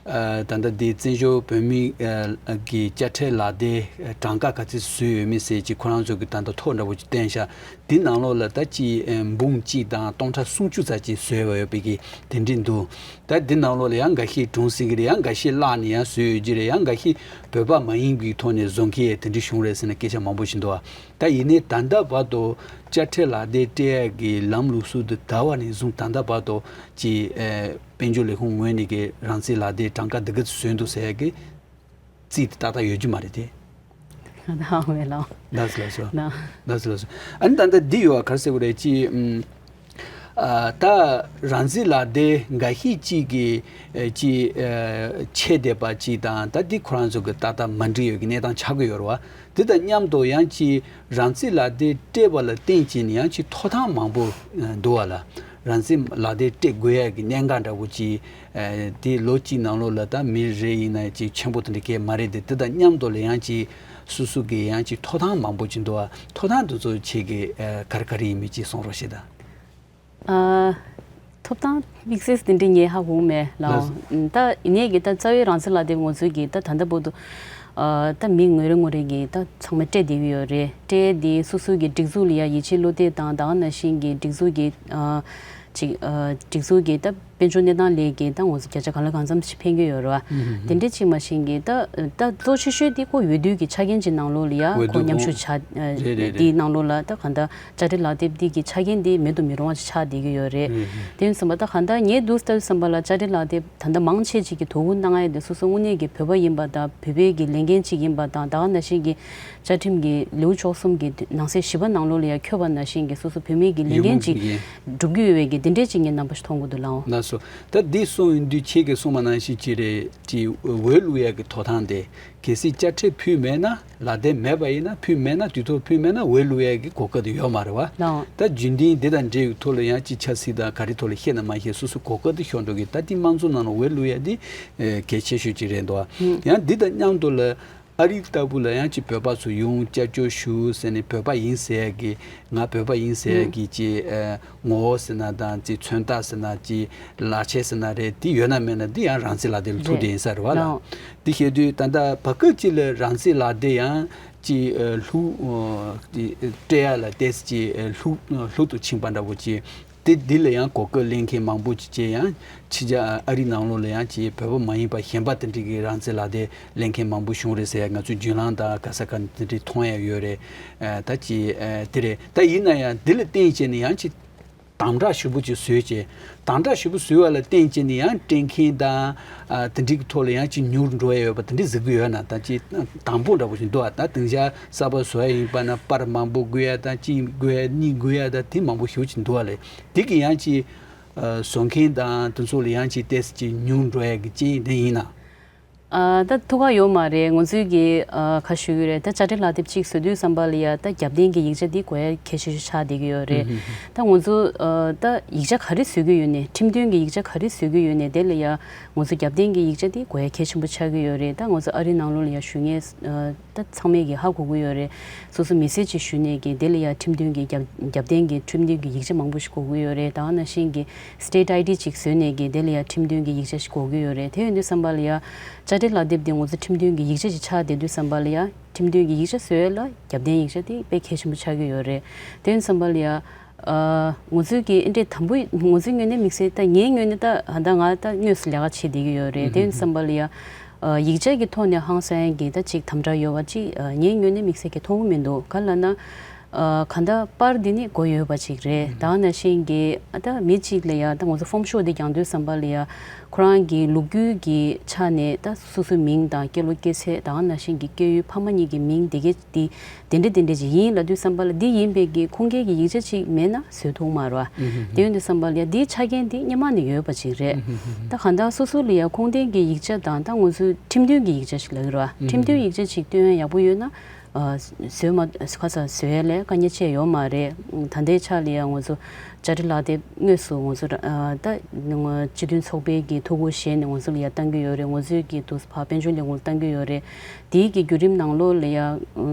ཨ་ད་ལྟ་འདི་བཙན་བྱོལ་བོད་མི་ཨ་གི་དཔྱ་ཁྲལ་ལག་དེབ་གྲངས་ཀ་ག་ཚོད་བཟོས་ཡོད་མེད་ཟེར་ཅིག་ཁོ་རང་ཚོ་གི་ད་ལྟ་ཐོ་འདྲ་པོ་ཅིག་བསྟན་ཤག་འདི་ནང་ལོགས་ལ་ད་ཅིག་ཨ་འབུམ་གཅིག་དང་སྟོང་ཕྲག་སུམ་ཅུ་ཙམ་ཅིག་བཟོས་པ་ཡོད་པའི་གི་དེ་འདྲ་འདུག་ད་འདི་ནང་ལོགས་ལ་ཡང་འགའ་ཤས་གྲུང་ཟིན་གི་རེད། ཡང་འགའ་ཤས་བརླགས་ནས་ཡང་བཟོས་ཡོད་ཀྱི་རེད། ཡང་འགའ་ཤས་བོད་པ་མ་ཡིན་པའི་ཐོག་ནས་བཟོ་མཁན་དེ་འདྲ་བྱུང་རེད་ཟེར་ན་སྐད་ཆ་མང་པོ་ཞིག་འདུག་ད་ཡིན་ནའི་ད་ལྟ་བར་དུ་དཔྱ་ཁྲལ་ལག་དེབ་སྤྲད་ཡག་གི་ལམ་ལུགས་སྲོལ་དེ་དར་བ་ནས་བཟུང་ད་ལྟ་བར་དུ་ཅིག་ཨ་དཔལ་འབྱོར་ལས་ཁུངས་ངོས་ནས་ཀྱི་རང་བཙན་ལག་དེབ་གྲངས་ཀ་འདི་ག་ཚོད་བཟོས་འདུག་ཟེར་ཡག་གི་རྩིས་དེ་ཏག་ཏག་ཡོད་རྒྱུ་མ་རེད་དེ། ད་ཧ་མེད་ལགས། ལགས་སོ་ལགས་སོ། ན། ལགས་སོ་ལགས་སོ། ཨ་ནི་ད་ལྟ་འདི་ཡོད་པ་ག་རེ་ཟེར་དགོས་རེད། ཅིག་ཨམ། ཨ་ད་རང་བཙན་ལག་དེབ་འགའ་ཤས་ཅིག་གིས་ཨེ་ཅིག་ཨེ་ཆད་བསྡད་པ་ཅིག་དང་ད་འདི་ཁོ་རང་ཚོ་གི་ཏག་ཏག་མ་འགྲིག་ཡོད་ཀྱི་གནས་སྟངས་ཆགས་ཀྱི་ཡོད་རེད་བ། དེ་དང་མཉམ་དུ་ཡང་ཅིག་རང་བཙན་ལག་དེབ་སྤྲད་པ་ལ་བརྟེན་བྱས་ནས་ཡང་ཅིག་ཐོབ་ཐང་མང་པོ་ཨེ་འདུག་བ་ལ། རང་བཙན་ལག་དེབ་སྤྲད་དགོས་ཡ་གི་གནད་འགག་འདྲ་བོ་ཅིག་ཨེ་དེ་ལོ་གཅིག་ནང་ལོགས་ལ་ད་མི་རེ་ཡིན་ན་ཅིག་ཆེན་པོ་དེ་འདྲ་གས་མ་རེད་དེ། དེ་དང་མཉམ་དུ་ལ་ཡང་ཅིག་སོ་སོ་གི་ཡང་ཅིག་ཐོབ་ཐང་མང་པོ་ཅིག་འདུག་བ། ཐོབ་ཐང་དེ་ཚོ་ཁྱེད་ཀྱིས་ཨེ་ག་རེ་ག་རེ་ཡིན་མིན་ཅིག་གསུང་རོགས་བྱེད་དང་། ཨ། ཐོབ་ཐང་དམིགས་བསལ་དེ་འདྲ་ངས་ཧ་གོ་མེད་ལགས། ལགས། ད་ཡིན་ནའི་གི་ད་རྩ་བའི་རང་བཙན་ལག་དེབ་ང་ཚོའི་གི་ད་ད་ལྟ་བར་དུ་ ཨ་ད་མི་ངོ་རེ་ངོ་རེ་གིས་ད་ཚང་མས་སྤྲད་བསྡད་ཀྱི་ཡོད་རེད། སྤྲད་དེ་སོ་སོ་གི་སྒྲིག་འཛུགས་ལ་ཡ་ཡིད་ཆེས་བློ་གཏད་དང་། ད་ག་ནང་བཞིན་གྱི་སྒྲིག་འཛུགས་ཀྱི་ཨ་ཅིག་ཨ་སྒྲིག་འཛུགས་ཀྱི་ད་དཔལ་འབྱོར་གནས་སྟངས་ལས་ཀྱི་ད་ང་ཚོ་བརྒྱ་ཆ་ག་ལ་གང་འཚམ་ཞིག་ཕན་གྱི་ཡོད་རེད་བ། ཨུ་ཧུ་ཧུ། དེ་འདྲ་ཅིག་མ་ཤེས་ཀྱི་ད་ད་གཙོ་ཆེ་ཤོས་དེ་ཁོ་འོས་བསྡུ་གི་ཆ་རྐྱེན་གྱི་ནང་ལོགས་ལ་ཡ་འོས་ཁོ་བསྡུ་མཉམ་ཁོ་ཞུགས་བྱ་ཨ་རེད་རེད་རེད། དེའི་ནང་ལོགས་ལ་ད་གང་ལྟར་བཅའ་ཁྲིམས་ལག་དེབ་འདི་གི་ཆ་རྐྱེན་འདི་མེད་དུ་མི་རུང་བ་ཞིག་ཆགས་བསྡད་ཀྱི་ཡོད་རེད། ཨུ་ཧུ། དེ་ཡིན་ཙང་ད་གང་ལྟར་ངས་འདུག་ལྟ་དུས་ཙམ་པ་ལ་བཅའ་ཁྲིམས་ལག་དེབ་ད་ལྟ་མང་ཆེ་ཅིག་གིས་དོ་ཁུར་གནང་ཡ་དེ་སོ་སོ་དངོས་གནས་ཀྱི་བོད་པ་ཡིན་པ་དང་། བོད་པའི་གི་ལས་འགན་ཅིག་ཡིན་པ་དང་། ད་ག་ནང་བཞིན་གྱི་བཅའ་ཁྲིམས་ཀྱི་ལེའུ་བཅུ་གསུམ་གྱི་ནང་གསེས་བཞི་པ་ནང་ལོགས་ལ་ཡང་འཁོད་པ་ནང་བཞིན་གྱི་སོ་སོ་བོད་མི་གི་ལས་འགན་ཅིག་ཡིན་སྒྲུབ་ཀྱི་ཡོད་པའི་གི་དེ་འདྲས་ཅིག་ངས་རྣམ་པ་ཞིག་མཐོང་གི་འདུག་ལགས། ལགས་སོ། ད་འདི་གསུང་ཡོང་དུས་ཁྱེད་ཀྱིས་གསུངས་པ་ནང་བཞིན་ཅིག་རེད། ཅིག་འོས་བླུག་ཡ་གི་ཐོབ་ཐང་དེ་གལ་སྲིད་བཅའ་ཁྲིམས་ཕུད་མེད་ན། ལག་དེབ་མེད་པ་ཡིན་ན། ཕུད་མེད་ན། དུས་ཐོག་ཕུད་མེད་ན་འོས་བླུག་ཡ་གི་གོ་སྐབས་དེ་ཡོད་མ་རེད་བ། ལགས། ད་རྒྱུན་ལྡན་འདི་དང་འབྲེལ་བའི་ཐོག་ལ་ཡང་ཅིག་ཆབ་སྲིད་དང་ག་རེ་ཐོག་ལ་བཤད་ན་མ་བཤད་སོ་སོ་གོ་སྐབས་དེ་ཤོར་འགྲོ་གི། ད་དེ་དམངས་གཙོ་ནང་ལ་འོས་བླུག་ཡ་དེ་ཨེ་གལ་ཆེ་ཤོས་ཅིག་རེད་འདུག་བ། ཡང་འདི་དང་མཉམ་དུ་ལ་ཨ་རི་ལྟ་བུ་ལ་ཡང་ཅིག་བོད་པ་ཚོ་ཡོང་སྐྱབས་བཅོལ་ཞུ་ཟེར་ནས། བོད་པ་ཡིན་ཟེར་ཡ་གི། ང་བོད་པ་ཡིན་ཟེར་ཡ་གི་ཅིག་ཨ་ངོ་བོ་ཟེར་ན་དང་། ཅིག་མཚོན་རྟགས་ཟེར་ན། ཅིག་ལག་ཆས་ཟེར་ན་རེད། དེ་ཡོད་ན་མེད་ན་དེ་ཡང་རང་བཙན་ལག་དེབ་ལ་ཐུག་བསྡད་ཡིན་ས་རེད་བ་ལགས། དེ་བཤད་དུས་ད་ལྟ་བར་སྐབས་ཅིག་ལ་རང་བཙན་ལག་དེབ་ཡང་ཅིག་ཨ་བླུག་ཨ་དེ་སྤྲད་ཡ་ལ་ཏོག་ཙམ་ཅིག་ཨ་བླུག་ཨ་བླུག་ཏུ་ཕྱིན་པ་འདྲ་པོ་ཅིག་དེ་འདི་ལ་ཡང་གོ་སྐབས་ལེན་མཁན་མང་པོ་ཅིག་བྱས། ཡང་ཕྱི་རྒྱལ་ཨ་རི་ནང་ལོགས་ལ་ཡང་ཅིག་བོད་པ་མ་ཡིན་པ་གཞན་པ་དེ་འདྲ་གི་རང་བཙན་ལག་དེབ་ལེན་མཁན་མང་པོ་བྱུང་རེད་ཟེར། ང་ཚོའི་བརྒྱུད་ལམ་དང་ག་ས་ག་དེ་འདྲ་མཐོང་ཡ་ཡོད་རེད། ཨ་ད་ཅིག་ཨ་དེ་རེད། ད་ཡིན་ན་ཡང་འདི་ལ་བརྟེན་བྱས་ནས་ཡང་ཅིག་དམ་དྲག་ཞེ་པོ་ཅིག་བཟོས་བྱས། དམ་དྲག་ཞེ་པོ་བཟོས་པ་ལ་བརྟེན་བྱས་ནས་ཡང་སྤྲད་མཁན་དང་ཨ་དེ་འདྲའི་ཐོག་ལ་ཡང་ཅིག་ཉུང་རུ་འགྲོ་ཡ་ཡོད་པ་དེ་འདྲ་གཟིགས་ཀྱི་ཡོད་ན། ད་ཅིག་དང་པོ་འདྲ་པོ་ཞིག་འདུག་ཨ། ད་དེང་སང་གསར་པ་བཟོ་ཡ་ཡིན་པ་ན་པར་མང་པོ་དགོས་ཡ་དང་། གཅིག་དགོས་ཡ་གཉིས་དགོས་ཡ་དང་དེ་མང་པོ་ཞེ་པོ་ཅིག་འདུག་ཨ་ལས། དེ་གི་ཡང་ཅིག་ཨ་བཟོ་མཁན་དང་དེ་ཚོ་ལ་ཡང་ཅིག་ཏོག་ཙམ་ཅིག་ཉུང་འགྲོ་ཡ་གི་རྐྱེན་དེ་ཡིན་ན། ཨ་ད་ཐུགས་ཁག་ཡོད་མ་རེད། ང་ཚོས་ཀྱི་ཨ་ག་ཞུ་གི་རེད། ད་བཅའ་ཁྲིམས་ལག་དེབ་ཅིག་བཟོ་དུས་ཙམ་པ་ལ་ཡ་ད་རྒྱབ་རྟེན་གྱི་ཡིག་ཆ་འདི་དགོས་ཡ་གལ་ཆེ་ཤོས་ཆགས་བསྡད་ཀྱི་ཡོད་རེད། ཨུ་ཧུ་ཧུ། ད་ང་ཚོ་ཨ་ད་ཡིག་ཆ་ག་རེ་བཟོ་གི་ཡོད་ནའི། ཁྲིམས་དོན་གྱི་ཡིག་ཆ་ག་རེ་བཟོ་གི་ཡོད་ནའི་དེ་ལ་ཡ་ང་ཚོ་རྒྱབ་རྟེན་གྱི་ཡིག་ཆ་འདི་དགོས་ཡ་གལ་ཆེན་པོ་ཆགས་ཀྱི་ཡོད་རེད། ད་ང་ཚོ་ཨ་རིའི་ནང་ལོགས་ལ་ཡ་བཞུགས་མཁན་ཨ་ད་ཚང་མས་ཀྱི་ཧ་གོ་གི་ཡོད་རེད། སོ་སོ་མི་སེར་ཅིག་ཞུས་ནས་ཀྱི་དེ་ལ་ཡ་ཁྲིམས་དོན་གྱི་རྒྱབ་རྒྱབ་རྟེན་གྱི་ཁྲིམས་དོན་གྱི་ཡིག་ཆ་མང་པོ་ཞིག་དགོས་ཀྱི་ཡོད་རེད། ད་ག་ནང་བཞིན་གྱི་State ID ཅིག་བཟོས་ནས་ཀྱི་དེ་ལ་ཡ་ཁྲིམས་དོན་གྱི་ཡིག་ཆ་ཞིག་དགོས་ཀྱི་ཡོད་རེད། དེ་ཡིན་དུས་ཙམ་པ་ལ་ཡ་བཅའ་ཁྲིམས་ལག་དེབ་དེ་ང་ཚོ་ཁྲིམས་དོན་གྱི་ཡིག་ཆ་ཞིག་ཆགས་བསྡད་དུས་ཙམ་པ་ལ་ཡ། ཁྲིམས་དོན་གྱི་ཡིག་ཆ་བཟོ་ཡ་ལ་རྒྱབ་རྟེན་ཡིག་ཆ་དེ་དཔེ་གལ་ཆེན་པོ་ཆགས་ཀྱི་ཡོད་རེད། དེ་ཡིན་དུས་ཙམ་པ་ལ་ཡ། ཨ་ང་ཚོས་ཀྱི་ཨེ་འདྲས་དམ་པོ། ང་ཚོའི་ངོས་ནས་དམིགས་བསལ། ད་ངའི་ངོས་ནས་ད་ད་ང་ད་དངོས་སུ་ལས་ཀ་བྱེད་བསྡད་ཀྱི་ཡོད་རེད། དེ་ཡིན་དུས་ཙམ་པ་ལ་ཡ། ཨ་ཡིག་ཆ་གི་ཐོག་ནས་ཧང་སང་ཡ་གི་ད་ཅིག་དམ་དྲག་ཡོད་པ་ཅིག་ཨ་ངའི་ངོས་ནས་དམིགས་བསལ་གྱི་མཐོང་གི་མི་འདུག་ག་ལབ་ན། ཨ་གང་ལྟར་པར་འདི་ནི་དགོས་ཡོད་པ་ཅིག་རེད། ད་ག་ནང་བཞིན་གྱི་ཨ་ད་མི་གཅིག་ལ་ཡ་ད་ང་ཚོ་ཕོམ་ཤོག་འདི་རྒྱག་དུས་ཙམ་པ་ལ་ཡ། ཁོ་རང་གི་ལོ་རྒྱུས་ཀྱི་ཆ་ནས་ད་སོ་སོའི་མིང་དང་སྐྱེས་ལོ་སྐྱེས་ཚེས། ད་ག་ནང་བཞིན་གྱི་སྐྱེས་ཡུལ་ཕ་མ་གཉིས་ཀྱི་མིང་དེ་གའི་དེ་དེ་འདྲ་དེ་འདྲ་ཅིག་ཡིན་ལབ་དུས་ཙམ་པ་ལ། འདི་ཡིན་པའི་གི་ཁུངས་སྐྱེལ་གྱི་ཡིག་ཆ་ཅིག་མེད་ན་བཟོ་ཐུབ་མ་རེད་བ། ཨུ་ཧུ་ཧུ། དེ་ཡིན་དུས་ཙམ་པ་ལ་ཡ་འདིའི་ཆ་རྐྱེན་འདི་སྔོན་མ་ནས་ཡོད་པ་ཅིག་རེད། ཨུ་ཧུ་ཧུ། ད་གང་ལྟར་སོ་སོ་ལ་ཡ་ཁུངས་ལྡན་གྱི་ཡིག་ཆ་དང་། ད་ང་ཚོའི་ཁྲིམས་མཐུན་གྱི་ཡིག་ཆ་ཞིག་ལབ་ཀྱི་རེད་བ། ཨུ་ཧུ། ཁྲིམས་མཐུན་ཡིག་ཆ་ཅིག་སྟོན་ཡ་ཡག་པོ་ཡོད་ན། ཨ་བཟོས་མ་ཁ་ས་བཟོ་ཡ་ལ་དཀའ་ངལ་ཅི་ཡང་ཡོད་མ་རེད། ད་ལྟའི་ཆ་ལ་ཡང་ང་ཚོ་བཅའ་ཁྲིམས་ལག་དེབ་དངོས་སུ་ང་ཚོ་ཨ་ད་སྤྱི་མཐུན་ཚོགས་པའི་གི་ཐུགས་ཁུར་བཞེས་ནས་ང་ཚོ་ལ་ཡང་བཏང་གི་ཡོད་རེད། ང་ཚོའི་གི་འདུག་ཕར་དཔལ་འབྱོར་ལས་ཁུངས་ལ་བཏང་གི་ཡོད་རེད། དེའི་གི་བརྒྱུད་རིམ་ནང་ལོགས་ལ་ཡང་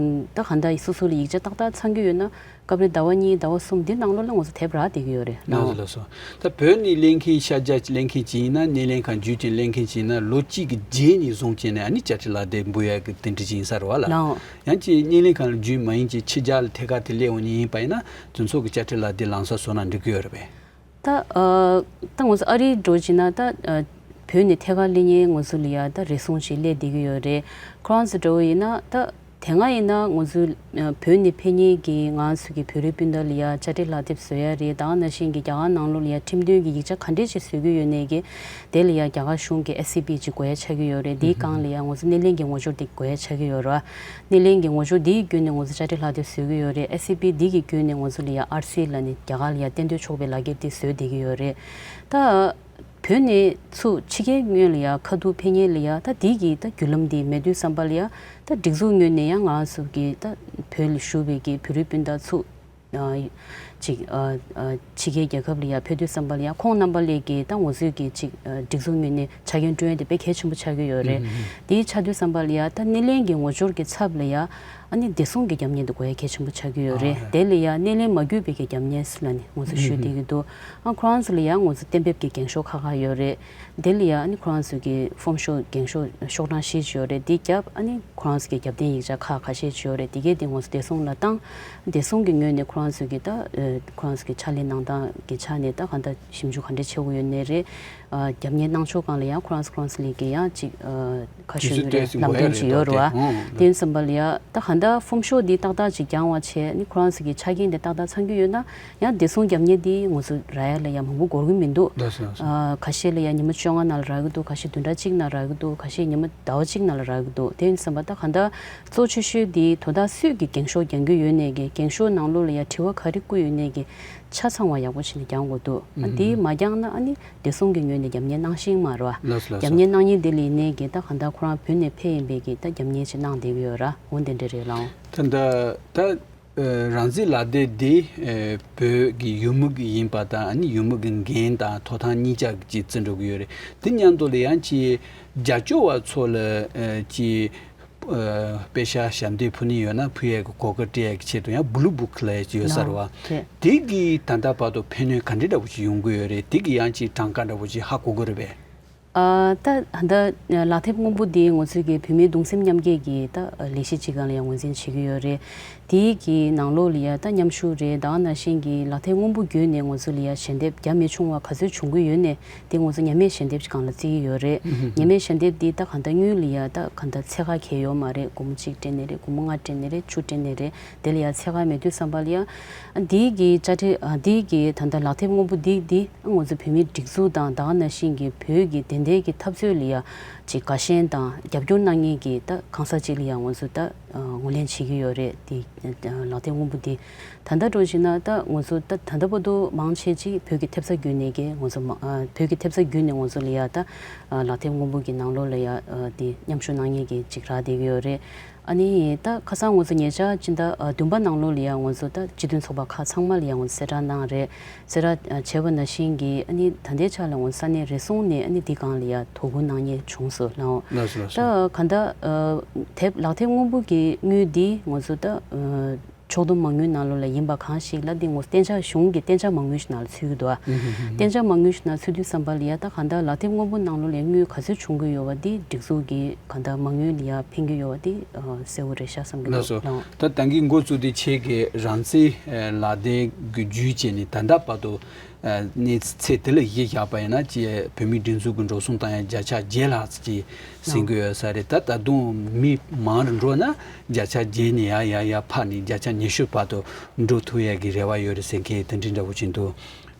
ད་གང་ལྟར་སོ་སོ་ལ་ཡིག་ཆ་ཏག་ཏག་ཚང་གི་ཡོད་ན། སྐབས་རེ་ཟླ་བ་གཉིས་ཟླ་བ་གསུམ་འདི་ནང་ལོགས་ལ་ང་ཚོ་དེབ་རག་བསྡད་ཀྱི་ཡོད་རེད། ལགས་སོ། ལགས་སོ། ད་བོད་ནས་ལེན་མཁན་ཤར་རྒྱག་ལེན་མཁན་ཅིག་ཡིན་ན། སྣེ་ལེན་ཁང་བརྒྱུད་ཀྱི་ལེན་མཁན་ཅིག་ཡིན་ན། ལོ་གཅིག་གི་རྗེས་ནས་བཟུང་བྱས་ནས་ཨ་ནི་བཅའ་ཁྲིམས་ལག་དེབ་འབུལ་ཡག་གི་དེ་འདྲ་ཅིག་ཡིན་ས་རེད་བ་ལགས། ལགས། ཡང་ཅིག་སྣེ་ལེན་ཁང་ལ་བརྒྱུད་མ་ཡིན་ཅིག་ཕྱི་རྒྱལ་ལ་ཐད་ཀར་དེ་སླེབས་འོང་མཁན་ཡིན་པ་ཡིན་ན། དེ་ཚོ་གི་བཅའ་ཁྲིམས་ལག་དེབ་ལམ་སང་བཟོ་ན་འགྲིག་གི་ཡོད་རེད་པས། ད་ཨ་ད་ང་ཚོ་ཨ་རིའི་འགྲོ་བྱས་ན། ད་ཨ་བོད་ནས་ཐད་ཀར་སླེབས་མཁན་ང་ཚོ་ལ་ཡ་ད་རེ་ཟུང་ཅིག་སླེབས་བསྡད་ཀྱི་ཡོད་རེད། ཁོ་རང་ཚོ་འགྲོ་བ་ཡིན་ན། ད་དེ་སྔ་ཡིན་ན་ང་ཚོ་ཨ་བོད་ནས་ཕེབས་མཁན་གྱི་ང་ཚོ་གི་བོད་རིགས་སྤུན་ཟླ་ལ་ཡ་བཅའ་ཁྲིམས་ལག་དེབ་བཟོ་ཡ་རེད། ད་ག་ནང་བཞིན་གྱི་རྒྱ་གར་ནང་ལོགས་ལ་ཡ་ཁྲིམས་དོན་གྱི་ཡིག་ཆ་ག་འདྲས་ཅིག་བཟོ་གི་ཡོད་ནའི་གི་དེ་ལ་ཡ་རྒྱ་གར་གཞུང་གི་ཨེ་སི་པི་ཅིག་དགོས་ཡ་ཆགས་ཀྱི་ཡོད་རེད། དེའི་སྒང་ལ་ཡ་ང་ཚོ་སྣེ་ལེན་གྱི་ངོ་སྦྱོར་དེ་དགོས་ཡ་ཆགས་ཀྱི་ཡོད་རེད། སྣེ་ལེན་གྱི་ངོ་སྦྱོར་འདིའི་བརྒྱུད་ནས་ང་ཚོ་བཅའ་ཁྲིམས་ལག་དེབ་བཟོ་གི་ཡོད་རེད། ཨེ་སི་པི་འདི་གི་བརྒྱུད་ནས་ང་ཚོ་ལ་ཡ་ཨར་སི་ལབ་ནས་རྒྱ་གར་ལ་ཡ་གཏན་སྡོད་ཆོག་པའི་ལག་དེབ་དེ་བཟོས་བསྡད་ཀྱི་ཡོད་རེད། ད་བོད་ནས་ཚུར་ཕྱི་རྒྱལ་སྔོན་ལ་ཡ་ཁ་ཐུག་ཕེབས་མཁན་ལ་ཡ་ད་འདི་གི་ད་བརྒྱུད་ལམ་འདི་མེད་དུས་ཙམ་པ་ལ་ཡ། ད་སྒྲིག་འཛུགས་ངོས་ནས་ཡང་ང་ཚོ་གི་ད་བོད་ལ་བཞུགས་པའི་གི་བོད་རིགས་སྤུན་ཟླ་ཚུར་ཨ་ ཅིག་ཨ་ཨ་ཕྱི་རྒྱལ་རྒྱལ་ཁབ་ལ་ཡ་ཕེབས་དུས་ཙམ་པ་ལ་ཡ་ཁོང་རྣམ་པ་ལས་ཀྱི་ད་ང་ཚོའི་གི་ཅིག་ཨ་སྒྲིག་འཛུགས་ངོས་ནས་ཆ་རྐྱེན་བསྐྲུན་ཡ་དེ་དཔེ་གལ་ཆེན་པོ་ཆགས་ཀྱི་ཡོད་རེད། དེའི་ཆ་དུས་ཙམ་པ་ལ་ཡ་ད་སྣེ་ལེན་གྱི་ངོ་སྦྱོར་གྱི་ཚབ་ལ་ཡ་ཨ་ནི་བདེ་སྲུང་གི་རྒྱབ་གཉེར་དེ་དགོས་ཡ་གལ་ཆེན་པོ་ཆགས་ཀྱི་ཡོད་རེད། དེ་ལ་ཡ་སྣེ་ལེན་མ་དགོས་པའི་གི་རྒྱབ་གཉེར་ལ་ནི་ང་ཚོ་ཞུས་བསྡད་ཀྱི་འདུག་ཨ་ཁོ་རང་ཚོ་ལ་ཡ་ང་ཚོ་གཏན་འབེབས་ཀྱི་འགེངས་ཤོག་ཁག་ཁག་ཡོད་རེད། དེ་ལ་ཡ་ཨ་ནི་ཁོ་རང་ཚོ་གི་ཕོམ་ཤོག་འགེངས་ཤོག་ཤོག་གྲངས་བཞི་ཅིག་ཡོད་རེད། དེ་བརྒྱབ་ཨ་ནི་ཁོ་རང་ཚོ་གི་རྒྱབ་རྟེན་ཡིག་ཆ་ཁག་ཁ་ཤས་ཅིག་ཡོད་རེད། དེ་གས་དེ་ང་ཚོ་བདེ་སྲུང་ལ་བཏང་། བདེ་སྲུང་གི་ངོས་ནས་ཁོ་རང་ཚོ་གི་ད་ཨ་ཁོ་རང་ཚོ་གི་ཕྱག་ལས་གནང་སྟངས་ཀྱི་ཆ་ནས་ད་གང་ལྟར་ཞིབ་འཇུག་ག་འདྲས་བྱེད་དགོས་ཡོད་ནའི་རེད། ཨ་རྒྱབ་གཉེར་གནང་ཕྱོགས་སྒང་ལ་ཡང་ཁོ་རང་ཚོ་ཁོ་རང་ཚོ་ལས་ཀྱི་ཡང་ཅིག་ཨ་ཁ་ཤས་ཡོད་རེད། ལམ་སྟོན་ཅིག་ཡོད་རེད་བ། དེ་ཡིན་ཙམ་པ་ལ་ཡ་ད་གང་ལྟར་ཕོམ་ཤོག་འདི་ཏག་ཏག་ཅིག་བརྒྱངས་པ་བྱས་ནི་ཁོ་རང་ཚོ་གི་ཆ་རྐྱེན་དེ་ཏག་ཏག་ཚང་གི་ཡོད་ན། ཡང་བདེ་སྲུང་རྒྱབ་གཉེར་འདི་ང་ཚོ་རག་ཡ་ལ་ཡང་མང་པོ་འགོར་གི་མི་འདུག་ལགས་སོ་ལགས་སོ། ཨ་ཁ་ཤས་ལ་ཡང་ཉི་མ་བཅོ་ལྔ་ནང་ལ་རག་གི་འདུག་ཁ་ཤས་བདུན་ཕྲག་གཅིག་ནང་རག་གི་འདུག་ཁ་ཤས་ཉི་མ་ཟླ་བ་གཅིག་ནང་ལ་རག་གི་འདུག་དེ་ཡིན་ཙམ་པ་ད་གང་ལྟར་གཙོ་ཆེ་ཤོས་འདི་དོ་བདག་སུས་ཀྱི་འགེངས་ཤོག་རྒྱག་གི་ཡོད་ནའི་གི་འགེངས་ཤོག་ནང་ལོགས་ལ་ཡང་དྲི་བ་ག་རེ་བསྐུར་ཡོད་ནའི་གི་ཆ་ཚང་བ་ཡག་པོ་བྱས་ནས་རྒྱག་དགོས་འདུག་ཨ་འདི་མ་རྒྱག་ན་ཨ་ནི་བདེ་སྲུང་གི་ངོས་ནས་རྒྱབ་གཉེར་གནང་ཤེས་མ་རེད་བ། ལགས་སོ་ལགས་སོ། རྒྱབ་གཉེར་གནང་མཁན་དེ་ལ་ཡིན་ནའི་གི་ད་གང་ལྟར་ཁོ་རང་བོད་ནས་ཕེབས་ཡིན་པའི་གི་ད་རྒྱབ་གཉེར་ཅིག་གནང་བསྡད་ཀྱི་ཡོད་ར། འོ་དེ་འདྲ་རེད་ལགས། ད་ད་ད། ཨ་རང་བཙན་ལག་དེབ་འདི་ཨ་བོད་ཀྱི་ཡུལ་མི་གི་ཡིན་པ་དང་ཨ་ནི་ཡུལ་མི་གི་འགན་དང་ཐོབ་ཐང་གཉིས་ཆ་གཅིག་བརྩི་འགྲོ་གི་ཡོད་རེད། དེ་མཉམ་དུ་ལ་ཡང་ཅིག་རྒྱབ་སྐྱོར་བ་ཚོ་ལ་ཨ་ཅིག་ཨ་པེ་ཤག་ཞབས་འདེགས་ཕུལ་ནི་ཡོད་ན་ཕུལ་ཡས་ཀྱི་གོ་སྐབས་སྤྲད་ཡས་ཀྱི་ཆེད་དུ་ཡང་བུ་ལུ་བུ་ཁི་ལ་ཡས་ཀྱི་ཡོད་ས་རེད་བ། ལགས་རེད། དེ་གི་ད་ལྟ་བར་དུ་ཕན་གནོད་ག་འདྲ་འདྲ་པོ་ཅིག་ཡོང་གི་ཡོད་རེད། དེ་གི་ཡང་ཅིག་གྲངས་ཀ་འདྲ་པོ་ཅིག་ཧ་གོ་གི་རེད་པས། ཨ་ད་ད་ལག་དེབ་སྔོན་པོ་འདི་ང་ཚོའི་གི་བོད་མིའི་གདུང་སེམས་མཉམ་སྐྱེད་ཀྱི་ད་ལས་གཞི་ཅིག་སྒང་ལ་ཡང་ངོས་འཛིན་བྱེད་ཀྱི་ཡོད་རེད། དེའི་གི་ནང་ལོགས་ལ་ཡ་ད་མཉམ་ཞུགས་རེད། ད་ག་ནང་བཞིན་གྱི་ལག་དེབ་སྔོན་པོ་བརྒྱུད་ནས་ང་ཚོ་ལ་ཡ་ཞལ་འདེབས་རྒྱ་མི་ཆུང་བ་ག་ཚོད་བྱུང་གི་ཡོད་ནས་དེ་ང་ཚོ་ཉམས་མེད་ཞལ་འདེབས་ཀྱི་སྒང་ལ་བརྩི་གི་ཡོད་རེད། ཉམས་མེད་ཞལ་འདེབས་འདི་ད་ག་ད་དངུལ་ལ་ཡ་ད་ག་ད་ཚད་བཀག་གང་ཡང་ཡོད་མ་རེད། སྒོར་མོ་གཅིག་སྤྲད་ནའི་རེད། སྒོར་མོ་ལྔ་སྤྲད་ནའི་རེད། བཅུ་སྤྲད་ནའི་རེད། དེ་ལ་ཡ་ཚད་བཀག་མེད་དུས་ཙམ་པ་ལ་ཡ་ཨ་འདིའི་གི་དཔྱ་ཁྲལ་ཨ་འདིའི་གི་ད་ད་ལག་དེབ་སྔོན་པོ་འདི་འདི། ང་ཚོ་བོད་མིའི་སྒྲིག་འཛུགས་དང་ད་ག་ནང་བཞིན་གྱི་བོད་ཀྱི་དེ་འདྲའི་གི་འཐབ་རྩོད་ལ་ཡ་ཅིག་དགའ་ཞེན་དང་རྒྱབ་སྐྱོར་གནང་མཁན་གྱི་ད་གང་ཟག་ཅིག་ལ་ཡ་ང་ཚོ་ད་ངོས་ལེན་བྱེད་ཀྱི་ཡོད་རེད། དེ་ལག་དེབ་སྔོན་པོ་འདི་ད་ལྟ་འགྲོ་བཞིན་ན་ད་ང་ཚོ་ད་ད་ལྟ་བར་དུ་མང་ཆེ་ཅིག་བོད་ཀྱི་ཐེབས་རྩ་བརྒྱུད་ནས་ཀྱི་ང་ཚོ་མ་བོད་ཀྱི་ཐེབས་རྩ་བརྒྱུད་ནས་ང་ཚོ་ལ་ཡ་ད་ལག་དེབ་སྔོན་པོ་གི་ནང་ལོགས་ལ་ཡ་དེ་མཉམ་ཞུགས་གནང་མཁན་གྱི་ཅིག་རག་བསྡད་ཀྱི་ཡོད་རེད། ཨ་ནི་ད་ཁ་སང་ང་ཚོ་ཉེ་ཆར་སྤྱི་ཟླ་ཨ་བདུན་པ་ནང་ལོགས་ལ་ཡང་ང་ཚོ་ད་སྤྱི་མཐུན་ཚོགས་པ་ཁག་ཚང་མ་ལ་ཡང་ང་ཚོ་གསལ་བསྒྲགས་གནང་རེད། གསལ་བསྒྲགས་ཨ་བྱས་པ་ནང་བཞིན་གྱི་ཨ་ནི་ད་ལྟའི་ཆ་ལ་ང་ཚོ་ས་གནས་རེ་ཟུང་ནས་ཨ་ནི་འདི་སྒང་ལ་ཡང་དོ་ཁུར་གནང་མཁན་བྱུང་སོང་ལགས། ལགས་སོ་ལགས་སོ། ད་ག་ད་ཨ་དེབ་ལག་དེབ་སྔོན་པོ་གི་དངུལ་འདི་ང་ཚོ་ད་ཨ་ཕྱོགས་བསྡོམས་མ་དངུལ་ནང་ལོགས་ལ་ཡིན་པ་གང་ཞིག་ལ་འདི་ངོ་གཏན་འཇགས་གཞུང་གི་གཏན་འཇགས་མ་དངུལ་ཞིག་ནང་ལ་ཚུད་ཀྱི་འདུག་ཨ། ཨུ་ཧུ་ཧུ་ཧུ། གཏན་འཇགས་མ་དངུལ་ཞིག་ནང་ཚུད་དུས་ཙམ་པ་ལ་ཡ་ད་གང་ལྟར་ལག་དེབ་སྔོན་པོ་ནང་ལོགས་ལ་དངུལ་ག་ཚོད་བྱུང་གི་ཡོད་པ་འདི་སྒྲིག་འཛུགས་ཀྱི་གང་ལྟར་མ་དངུལ་ལ་ཡ་ཕན་གྱི་ཡོད་པ་འདི་ཨ་གསལ་བོ་རེད་ཤག་བསམ་གྱི་ལགས་འདུག་སོ། ལགས། ད་ད་གིན་འགོ་བཙུགས་དེ་ཆེད་ཀྱི་རང་བཙན་ལག་དེབ་ཀྱི་བརྒྱུད་བྱས་ནས་ད་ལྟ་བར་དུ་ཨ་གནས་ཚད་དེ་ལ་གཞི་བཞག་པ་ཡིན་ན་ཅི་བོད་མིའི་སྒྲིག་འཛུགས་ཀྱི་འགྲོ་སོང་བཏང་ཡ་བརྒྱ་ཆ་བརྒྱད་ལྷག་ཅིག་ཟིན་གྱི་ཡོད་ས་རེད། ད་ད་དུང་མི་མང་རུ་འགྲོ་ན་བརྒྱ་ཆ་བརྒྱད་ནས་ཡར་ཡར་ཡར་འཕར་ནས་བརྒྱ་ཆ་ཉི་ཤུ་བར་དུ་འགྲོ་ཐུབ་ཡ་གི་རེ་བ་ཡོད་རེད་ཟེར་མཁན་དེ་འདྲའི་འདྲ་བོ་ཅིག་འདུག་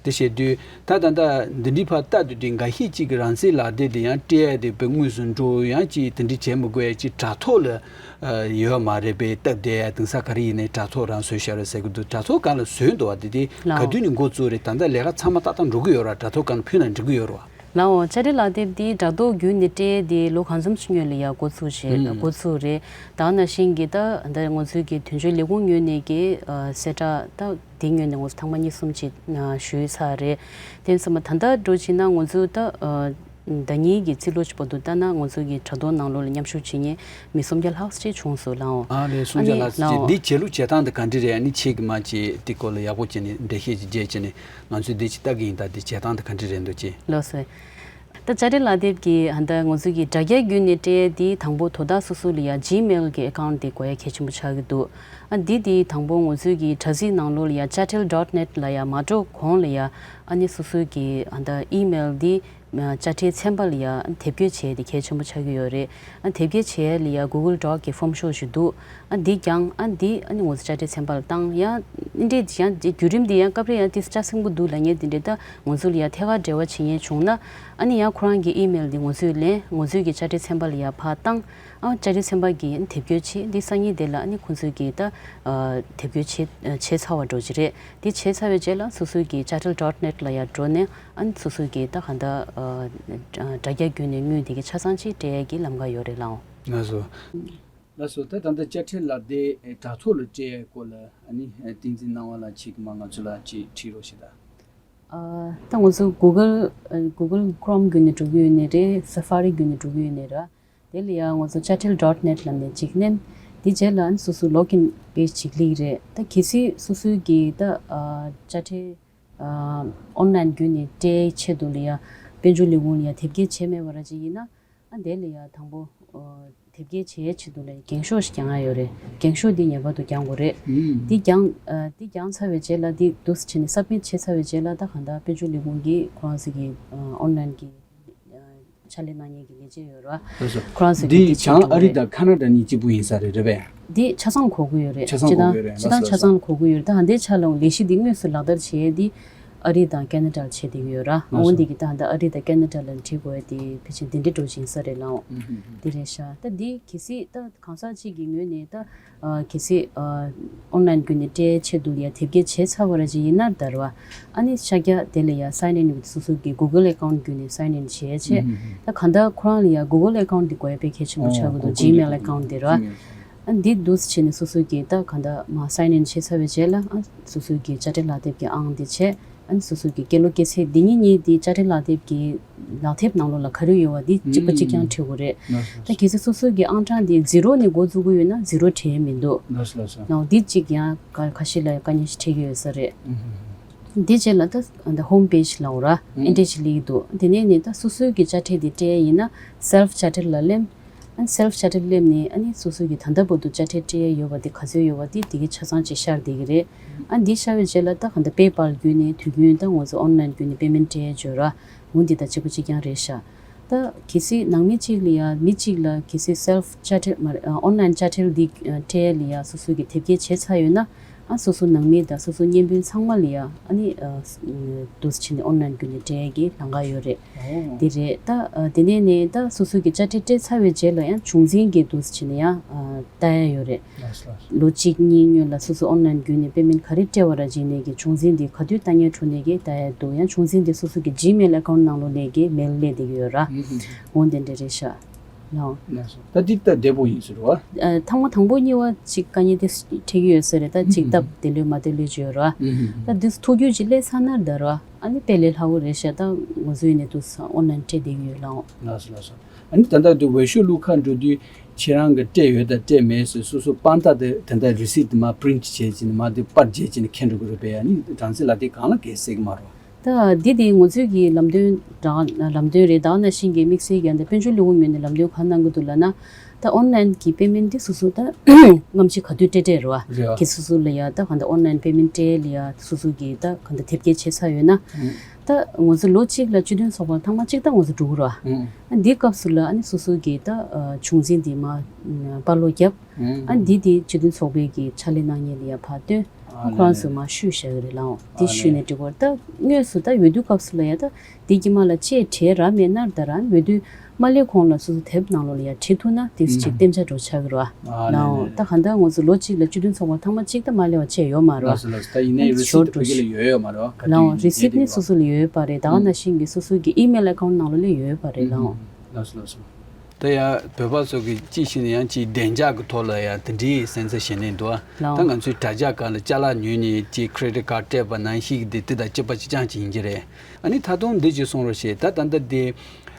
དེ་བྱེད་དུས་ད་ད་ལྟ་འདི་འདྲའི་བར་ལྟ་དུས་དེ་འགའ་ཤས་ཅིག་གི་རང་བཙན་ལག་དེབ་དེ་ཡང་སྤྲད་ཡ་དེ་དཔེ་དངོས་སུ་འགྲོ་ཡང་ཅིག་དེ་འདྲའི་བྱེད་མི་དགོས་ཡ་ཅིག་དྲ་ཐོག་ལ་ཡོད་མ་རེད་པས། སྟབས་བདེ་ཡ་དེང་སང་ག་རེ་ཡིན་ནའི་དྲ་ཐོག་རང་བཟོས་བཞག་རེད་ཟེར་གི་འདུག་དྲ་ཐོག་སྒང་ལ་བཟོས་འདུག་བ། དེ་དེ་ལའོ། ག་དུས་ནས་འགོ་བཙུགས་རེད། ད་ལྟ་ལས་ཀ་ཚང་མ་ཏག་ཏག་འགྲོ་གི་ཡོད་ར། དྲ་ཐོག་སྒང་ལ་ཕུལ་ན་འགྲིག་གི་ཡོད་ར། ལའོ། དཔྱ་ཁྲལ་ལག་དེབ་འདི་དྲ་ཐོག་བརྒྱུད་ནས་སྤྲད་དེ་ལོ་གང་འཚམ་ཞིག་སྔོན་ལ་ཡ་འགོ་ཚུགས་བྱས། ཨུམ། འགོ་ཚུགས་རེད། ད་ག་ནང་བཞིན་གྱི་ད་ད་ང་ཚོའི་གི་དོན་གཅོད་ལས་ཁུངས་ངོས་ནས་ཀྱི་ཨ་གསལ་བསྒྲགས་ད་དེ་ངོས་ནས་ང་ཚོ་ཐེངས་མ་གཉིས་གསུམ་ཅིག་ཨ་ཞུས་ཚར་རེད། དེ་ཚང་མ་ད་ལྟ་འགྲོ་བྱས་ན་ང་ཚོ་ད་ཨ་ཟླ་ཉིན་གྱི་རྩིས་ལོ་གཅིག་བར་དུ་ལྟ་ན་ང་ཚོ་གི་དྲ་ཐོག་ནང་ལོགས་ལ་མཉམ་ཞུགས་བྱེད་མཁན་མི་སུམ་བརྒྱ་ལྷག་ཅིག་བྱུང་སོང་ལགས། ཨ་ལས། སུམ་བརྒྱ་ཨ་ནི་ལྷག་ཅིག་ལའོ། འདི་བྱེད་ལུགས་བྱེད་སྟངས་དེ་ག་འདྲ་རེད། ཨ་ནི་ཁྱེད་ཀྱིས་མ་ཅིག་དེ་སྐོར་ལ་ཡག་པོ་བྱས་ནས་འགྲེལ་བཤད་ཅིག་རྒྱས་བྱས་ནས་ང་ཚོས་འདི་ཅིག་ལྟ་གི་ཡིན། ད་འདི་བྱེད་སྟངས་དེ་ག་འདྲ་རེད་འདུག་ཅེས། ལགས་སོ། ད་དཔྱ་ཁྲལ་ལག་དེབ་ཀྱི་ཨ་ད་ང་ཚོ་གི་དྲ་རྒྱ་བརྒྱུད་ནས་སྤྲད་དེ་དང་པོ་དོ་བདག་སོ་སོ་ལ་ཡ་ཇི་མེལ་གྱི་ཨེ་ཀའུན་ཊི་དེ་དགོས་ཡ་གལ་ཆེན་པོ་ཆགས་ཀྱི་འདུག་ཨ་འདི་དེ་དང་པོ་ང་ཚོའི་གི་དྲ་ཚིགས་ནང་ལོགས་ལ་ཡ་དཔྱ་ཁྲལ་dot net ལ་ཡ་མ་འགྲོ་གོང་ལ་ཡ་ཨ་ནི་སོ་སོའི་གི་ཨ་ད་ཨི་མེལ་འདི་དཔྱ་ཁྲལ་ཚན་པ་ལ་ཡ་དེབ་སྐྱེལ་བྱས་དེ་གལ་ཆེན་པོ་ཆགས་ཀྱི་ཡོད་རེད། ཨ་དེབ་སྐྱེལ་བྱས་ལ་ཡ་Google Doc གི་ཕོམ་ཤོག་ཞིག་འདུག་ཨ་འདི་ཀྱང་ཨ་འདི་ཨ་ནི་ང་ཚོ་དཔྱ་ཁྲལ་ཚན་པ་ལ་བཏང་ཡ། འདི་འདྲས་ཡང་བརྒྱུད་རིམ་འདི་ཡང་སྐབས་རེ་ཡང་ཏིས་ཆ་སེང་པོ་འདུག་ལབ་མཁན་འདི་འདྲས་ད་ང་ཚོ་ལ་ཡ་ཐད་ཀར་འབྲེལ་བ་བྱེད་མཁན་བྱུང་ན་ཨ་ནི་ཡང་ཁོ་རང་གི་ཨི་མེལ་འདི་ང་ཚོས་ལེན། ང་ཚོའི་གི་དཔྱ་ཁྲལ་ཚན་པ་ལ་ཡ་ཕར་བཏང་། ཨ་དཔྱ་ཁྲལ་ཚན་པ་གིས་ཨ་ནི་དེབ་སྐྱེལ་བྱེད། འདི་སང་ཉིན་དེ་ལ་ཨ་ནི་ཁོང་ཚོས་གི་ད་ཨ་དེབ་སྐྱེལ་བྱེད་བྱེད་ཚར་བ་འགྲོ་གི་རེད། དེ་བྱས་ཚར་བའི་རྗེས་ལ་སོ་སོའི་གི་དཔྱ་ཁྲལ་dot net ལ་ཡ་འགྲོ་ནས་ཨ་ནི་སོ་སོའི་གི་ད་གང་ལྟར་ཨ་དྲ་རྒྱ་བརྒྱུད་ནས་དངུལ་དེ་གི་ཆ་ཚང་ཅིག་སྤྲད་ཡས་ཀྱི་ལམ་ཁ་ཡོད་རེད་ལགས། ལགས་སོ། ལགས་སོ། ད་ད་ལྟ་དཔྱ་ཁྲལ་ལག་དེབ་དྲ་ཐོག་ལ་སྤྲད་ཡའི་སྐོར་ལ་ཨ་ནི་བསྟན་འཛིན་སྣང་བ་ལགས་ཁྱེད་ཀྱིས་མ་ང་ཚོ་ལ་ཅིག་ཁྲིད་རོགས་ཞེས་དང་། ཨ། ད་ང་ཚོ་Google ཨ། Google Chrome་བརྒྱུད་ནས་འགྲོ་གི་ཡོད་ནའི་རེད། Safari་བརྒྱུད་ནས་འགྲོ་གི་ཡོད་ནའི་རེད། དེ་ལ་ཡང་ང་ཚོ་དཔྱ་ཁྲལ་dot net་ལབ་ནས་ཅིག་མནན། དེ་རྗེས་ལ་ཨ་ནི་སོ་སོའི་login page་ཅིག་ལེགས་རེད། ད་གལ་སྲིད་སོ་སོའི་གི་ད་ཨ། དཔྱ་ཁྲལ་ཨ། online་བརྒྱུད་ནས་སྤྲད་ཆེད་དུ་ལ་ཡང་དཔལ་འབྱོར་ལས་ཁུངས་ལ་ཡང་དེབ་སྐྱེལ་བྱས་མེད་པ་ར་ཅིག་ཡིན་ན། ཨ། དེ་ལ་ཡང་དང་པོ་ཨ། དེབ་སྐྱེལ་བྱེད་ཆེད་དུ་ལ་འགེངས་ཤོག་ཞིག་རྒྱག་ཡ་ཡོད་རེད། འགེངས་ཤོག་འདི་ངེས་པར་དུ་རྒྱག་དགོས་རེད། ཨུམ། འདི་རྒྱག་ཨ། འདི་རྒྱག་ཚར་བའི་རྗེས་ལ་འདི་འདུག་སེ་བྱས་ནས་submit་བྱས་ཚར་བའི་རྗེས་ལ་ད་གང་ལྟར་དཔལ་འབྱོར་ལས་ཁུངས་ཀྱིས་ཁོ་རང་ཚོ་གི་ཨ། online་གི་ཨ། ཕྱག་ལས་གནང་མཁན་གྱི་ལས་བྱེད་ཡོད་རེད་བ། ལགས་སོ། ཁོ་རང་ཚོ་གི་འདི་འདི་བྱེད་བྱང་ཨ་རི་དང་ཁ་ན་ཌ་གཉིས་གཅིག་པུ་ཡིན་ས་རེད། རེད་པས། འདི་ཆ་ཚང་གོ་གི་ཡོད་རེད། ཆ་ཚང་གོ་གི་ཡོད་རེད། སྤྱིར་བཏང་ལགས་སོ། ཆ་ཚང་གོ་གི་ཡོད་རེད། ད་ཧ་འདའི་ཆ་ལ་ལས་གཞི་འདི་དངོས་སུ་ལག་བསྟར་བྱེད་ཡས་འདི་ཨ་རི་དང་ཁ་ན་ཌ་ལ་བྱེད་བསྡད་ཀྱི་ཡོད་ར། ལགས་སོ། འོ་འདི་གི་ད་ཧ་འདའ་ཨ་རི་དང་ཁ་ན་ཌ་ལ་འཁྲིད་དགོས་ཡས་དེ་ཕལ་ཆེར་འདི་འདྲའི་འགྲོ་བཞིན་ས་རེད་ལགས། ཨུ་ཧུ་ཧུ། འདི་རེད་ཤག་ད་འདི་གལ་སྲིད་ད་གང་ཟག་ཅིག་གི་ངོས་ནས་ད་ཨ། གལ་སྲིད་ཨ། online་བརྒྱུད་ནས་སྤྲད་ཆེད་དུ་ལ་ཡ་དེབ་སྐྱེལ་བྱས་ཚར་བ་ར་ཅིག་ཡིན་ན་ད་ར་བ། ཨ་ནི་ཤ་རྒྱག་དེ་ལ་ཡ་sign in་སོ་སོ་གི་Google account་བརྒྱུད་ནས་sign in་བྱས་བྱས། ཨུ་ཧུ་ཧུ། ད་གང་ལྟར་ཁོ་རང་ལ་ཡ་Google account་འདི་དགོས་ཡ་དཔེ་གལ་ཆེན་པོ་ཆགས་ཀྱི་འདུག་ཨོ། Google་འདི་Gmail་དགོས་ཀྱི་account་འདི་ར། Gmail། ཨ་འདི་འདུག་སེ་བྱས་ནས་སོ་སོ་གི་ད་གང་ལྟར་མ་sign in་བྱས་ཚར་བའི་རྗེས་ལ་ཨ་སོ་སོ་གི་དཔྱ་ཁྲལ་ལག་དེབ་ཀྱི་ཨང་འདི་བྱས། ཨ་ནི་སོ་སོ་གི་སྐྱེས་ལོ་སྐྱེས་ཚེས་འདི་གཉིས་གཉིས་འདི་དཔྱ་ཁྲལ་ལག་དེབ་ཀྱི་ལག་དེབ་ནང་ལོགས་ལ་ག་རེ་ཡོད་པ་འདི་གཅིག་པ་གཅིག་རྐྱང་ཨུམ། བྲིས་དགོས་རེད། ལགས་སོ། ད་གལ་སྲིད་སོ་སོ་གི་ཨང་གྲངས་འདི་zero་ནས་འགོ་བཙུགས་ཀྱི་ཡོད་ན་zero་བྲིས་མི་འདུག་ལགས་སོ། ལགས་སོ། ནའོ་འདི་གཅིག་ཡང་ག་ཁ་ཤས་ལ་དཀའ་ངལ་ཞིག་འཕྲད་ཀྱི་ཡོད་ས་རེད། ཨུམ། འདི་རྗེས་ལ་ད་ད་home page་ལབ་ར་ཨུམ། ཨེ་འདྲས་ཞིག་སླེབས་ཀྱི་འདུག་དེ་ནས་ནི་ད་སོ་སོའི་གི་དཔྱ་ཁྲལ་འདི་སྤྲད་ཡ་ཡིན་ན་self་དཔྱ་ཁྲལ་ལ་སླེབས། ཨ་ནི་self་དཔྱ་ཁྲལ་སླེབས་ནས་ཨ་ནི་སོ་སོ་གི་ད་ལྟ་བར་དུ་དཔྱ་ཁྲལ་སྤྲད་ཡ་ཡོད་པ་དེ་ག་ཚོད་ཡོད་པ་དེ་དེ་གའི་ཆ་ཚང་ཅིག་ཤར་བསྡད་ཀྱི་རེད། ཨ་ནི་འདི་ཤར་བའི་རྗེས་ལ་ད་གང་ལྟར་PayPal་བརྒྱུད་ནས་དུས་རྒྱུན་ད་ང་ཚོ་online་བརྒྱུད་ནས་payment་སྤྲད་ཡ་ཡོད་ར། འོ་འདི་དང་གཅིག་པ་གཅིག་རྐྱང་རེད་ཤག་ད་གལ་སྲིད་ནང་མི་གཅིག་ལ་ཡ་མི་གཅིག་ལ་གལ་སྲིད་self་དཔྱ་ཁྲལ་མ་རེད་ཨ་online་དཔྱ་ཁྲལ་འདི་ཨ་སྤྲད་ཡ་ལ་ཡ་སོ་སོ་གི་དེབ་སྐྱེལ་བྱས་ཚར་ཡོད་ན། ཨ་སོ་སོ་ནང་མི་དང་སོ་སོ་གཉེན་སྤུན་ཚང་མ་ལ་ཡ་ཨ་ནི་ཨ་འདུག་སེ་བྱས་ནས་online་བརྒྱུད་ནས་སྤྲད་ཡ་གི་ལམ་ཁ་ཡོད་རེད། ཨོ། དེ་རེད་ད། ཨ་དེ་ནས་ནས་ད་སོ་སོ་གི་དཔྱ་ཁྲལ་སྤྲད་ཚར་བའི་རྗེས་ལ་ཡང་བྱུང་འཛིན་གྱི་འདུག་སེ་བྱས་ནས་ཡང་ཨ་ལྟ་ཡ་ཡོད་རེད། ལགས་སོ། ལགས་སོ། ལོ་གཅིག་གཉིས་སྔོན་ལ་སོ་སོ་online་བརྒྱུད་ནས་payment་ག་རེ་སྤྲད་པ་ར་བྱས་ནས་ཀྱི་བྱུང་འཛིན་དེ་ག་དུས་ལྟ་ཉན་འཕྲོ་ནས་ཀྱི་ལྟ་ཡ་འདུག་ཡང་བྱུང་འཛིན་དེ་སོ་སོ་གི་Gmail་account་ནང་ལོགས་ནས་ཀྱི་mail་སླེབས་བསྡད་ཀྱི་ཡོད་ར། ཨུ་ཧུ་ཧུ། འོ་དེ་འདྲ་རེད་ཤག་ལགས། ལགས་སོ། ད་འདི་ལྟ་བདེ་པོ་ཡིན་ཟེར་བ། ཨ་ཐེངས་མ་དང་པོ་གཉིས་པ་ཅིག་དཀའ་ངལ་དེ་འཕྲད་ཀྱི་ཡོད་ས་རེད། ད་ཅིག་སྟབས་བདེ་ལོས་མ་བདེ་ལོས་ཅིག་ཡོད་ར། ཨུ་ཧུ་ཧུ། ད་འདི་ཐུགས་རྒྱུས་ཅིག་སླེབས་ཚར་ན་ད་ར་ཨ་ནི་དཔེ་ལས་སླ་བོ་རེད་ཤག་ད་ང་ཚོ་ཡིན་ནས་འདུག་ས་online་སྤྲད་བསྡད་ཀྱི་ཡོད་ལགས། ལགས་སོ། ལགས་སོ། ཨ་ནི་ད་ལྟ་འདི་འོས་ཤོག་བླུག་གར་འགྲོ་དུས་ཁྱེད་རང་གི་སྤྲད་ཡོད་དང་སྤྲད་མེད་ཟེར་སོ་སོ་དཔང་རྟགས་དེ་ད་ལྟ་receipt་དེ་མར་print་བྱས་བྱས་ནས་མར་དེ་པར་རྒྱས་བྱས་ནས་འཁྱེར་འགྲོ་གི་རེད་པས། ཨ་ནི་གྲངས་ཚད་ལ་དེ་གང་ལ་གལ་གསལ་གྱི་མ་རེད། ད་འདི་དེ་ང་ཚོའི་གི་ལམ་སྟོན་ད་ལམ་སྟོན་རེད། ད་ག་ནང་བཞིན་གྱི་དམིགས་བསལ་གྱི་འདི་དཔལ་འབྱོར་ལས་ཁུངས་ངོས་ནས་ལམ་སྟོན་གང་གནང་གི་འདུག་ལབ་ན། ད་online་གི་payment་འདི་སོ་སོ་ད་སྔ་ཕྱི་ག་དུས་སྤྲད་སྤྲད་རེད་བ། རེད་བ། གི་སོ་སོ་ལ་ཡ་ད་ག་འདི་online payment་སྤྲད་ལ་ཡ་སོ་སོ་གི་ད་ག་འདི་དེབ་སྐྱེལ་བྱས་ཚར་ཡོད་ན། ཨང་། ད་ང་ཚོ་ལོ་གཅིག་ལ་སྤྱི་མཐུན་ཚོགས་པར་ཐེངས་མ་གཅིག་ད་ང་ཚོ་འགྲོ་གི་རེད་བ། ཨང་། ཨ་འདིའི་སྐབས་སུ་ལ་ཨ་ནི་སོ་སོ་གི་ད་བྱུང་འཛིན་འདི་མ་པར་སློག་བརྒྱབ། ཨང་། ཨ་འདི་དེ་སྤྱི་མཐུན་ཚོགས་པའི་གི་ཕྱག་ལས་གནང་མཁན་ལ་ཡ་ཕར་སྟོན། ཨ་ཁོ་རང་ཚོས་མར་བཤུས་བཞག་གི་རེད་ལགས། འོ་དེ་བཤུས་ནས་འབྲི་དགོས་རེད། ད་དངོས་སུ་ད་འོས་བསྡུ་སྐབས་སུ་ལ་ཡ་ད་དེ་དཀྱིལ་མ་ལ་ཅིག་བྲིས་ར་མེད་ན་ད་ར་འོས་བསྡུ་མ་སླེབས་གོང་ལ་སོ་སོ་དེབ་ནང་ལོགས་ལ་ཡ་བྲིས་ཐུབ་ན་དེ་ཚོ་ཅིག་གཏན་འཇགས་འགྲོ་ཆགས་ཀྱི་རེད་བ། ཨ་ལགས་འོ། ད་གང་ལྟར་ང་ཚོ་ལོ་གཅིག་ལ་སྤྱི་མཐུན་ཚོགས་པ་ཐེངས་མ་གཅིག་ད་མ་སླེབས་པ་བྱས་ཡོད་མ་རེད་བ། ལགས་སོ་ལགས་སོ། ད་ཡིན་ནའི་receipt་བོད་སྐད་ལ་ཡོད་ཡོད་མ་རེད་བ། ག་ལགས་འོ། དུས་ཡིན་receipt་ནི་སོ་སོ་ལ་ཡོད་ཡོད་པ་རེད། ད་ག་ནང་བཞིན་གྱི་སོ་སོ་གི་email account་ནང་ལོགས་ལ་ཡོད་ཡོད་པ་རེད་ལགས་འོ། ལགས་སོ་ལགས་སོ། ད་ཡ་བོད་པ་ཚོ་གི་ཅི་ཞིག་ནས་ཡང་ཅིག་བདེ་འཇགས་ཀྱི་ཐོག་ལ་ཡ་དེ་འདྲའི་སེམས་འཚབ་བྱེད་ནས་འདུག་ཨ། ལགས། ད་ང་ཚོའི་དྲ་རྒྱ་སྒང་ལ་ཅ་ལག་ཉོས་ནས་ཅིག་credit card་སྤྲད་པ་ནང་བཞིན་གྱི་དེ་དེ་དང་གཅིག་པ་གཅིག་རྐྱང་ཅིག་ཡིན་གྱི་རེད། ཨ་ནི་ད་དུང་འདི་ཅིག་གསུང་རོགས་བྱེད། ད་ད་ལྟ་དེ་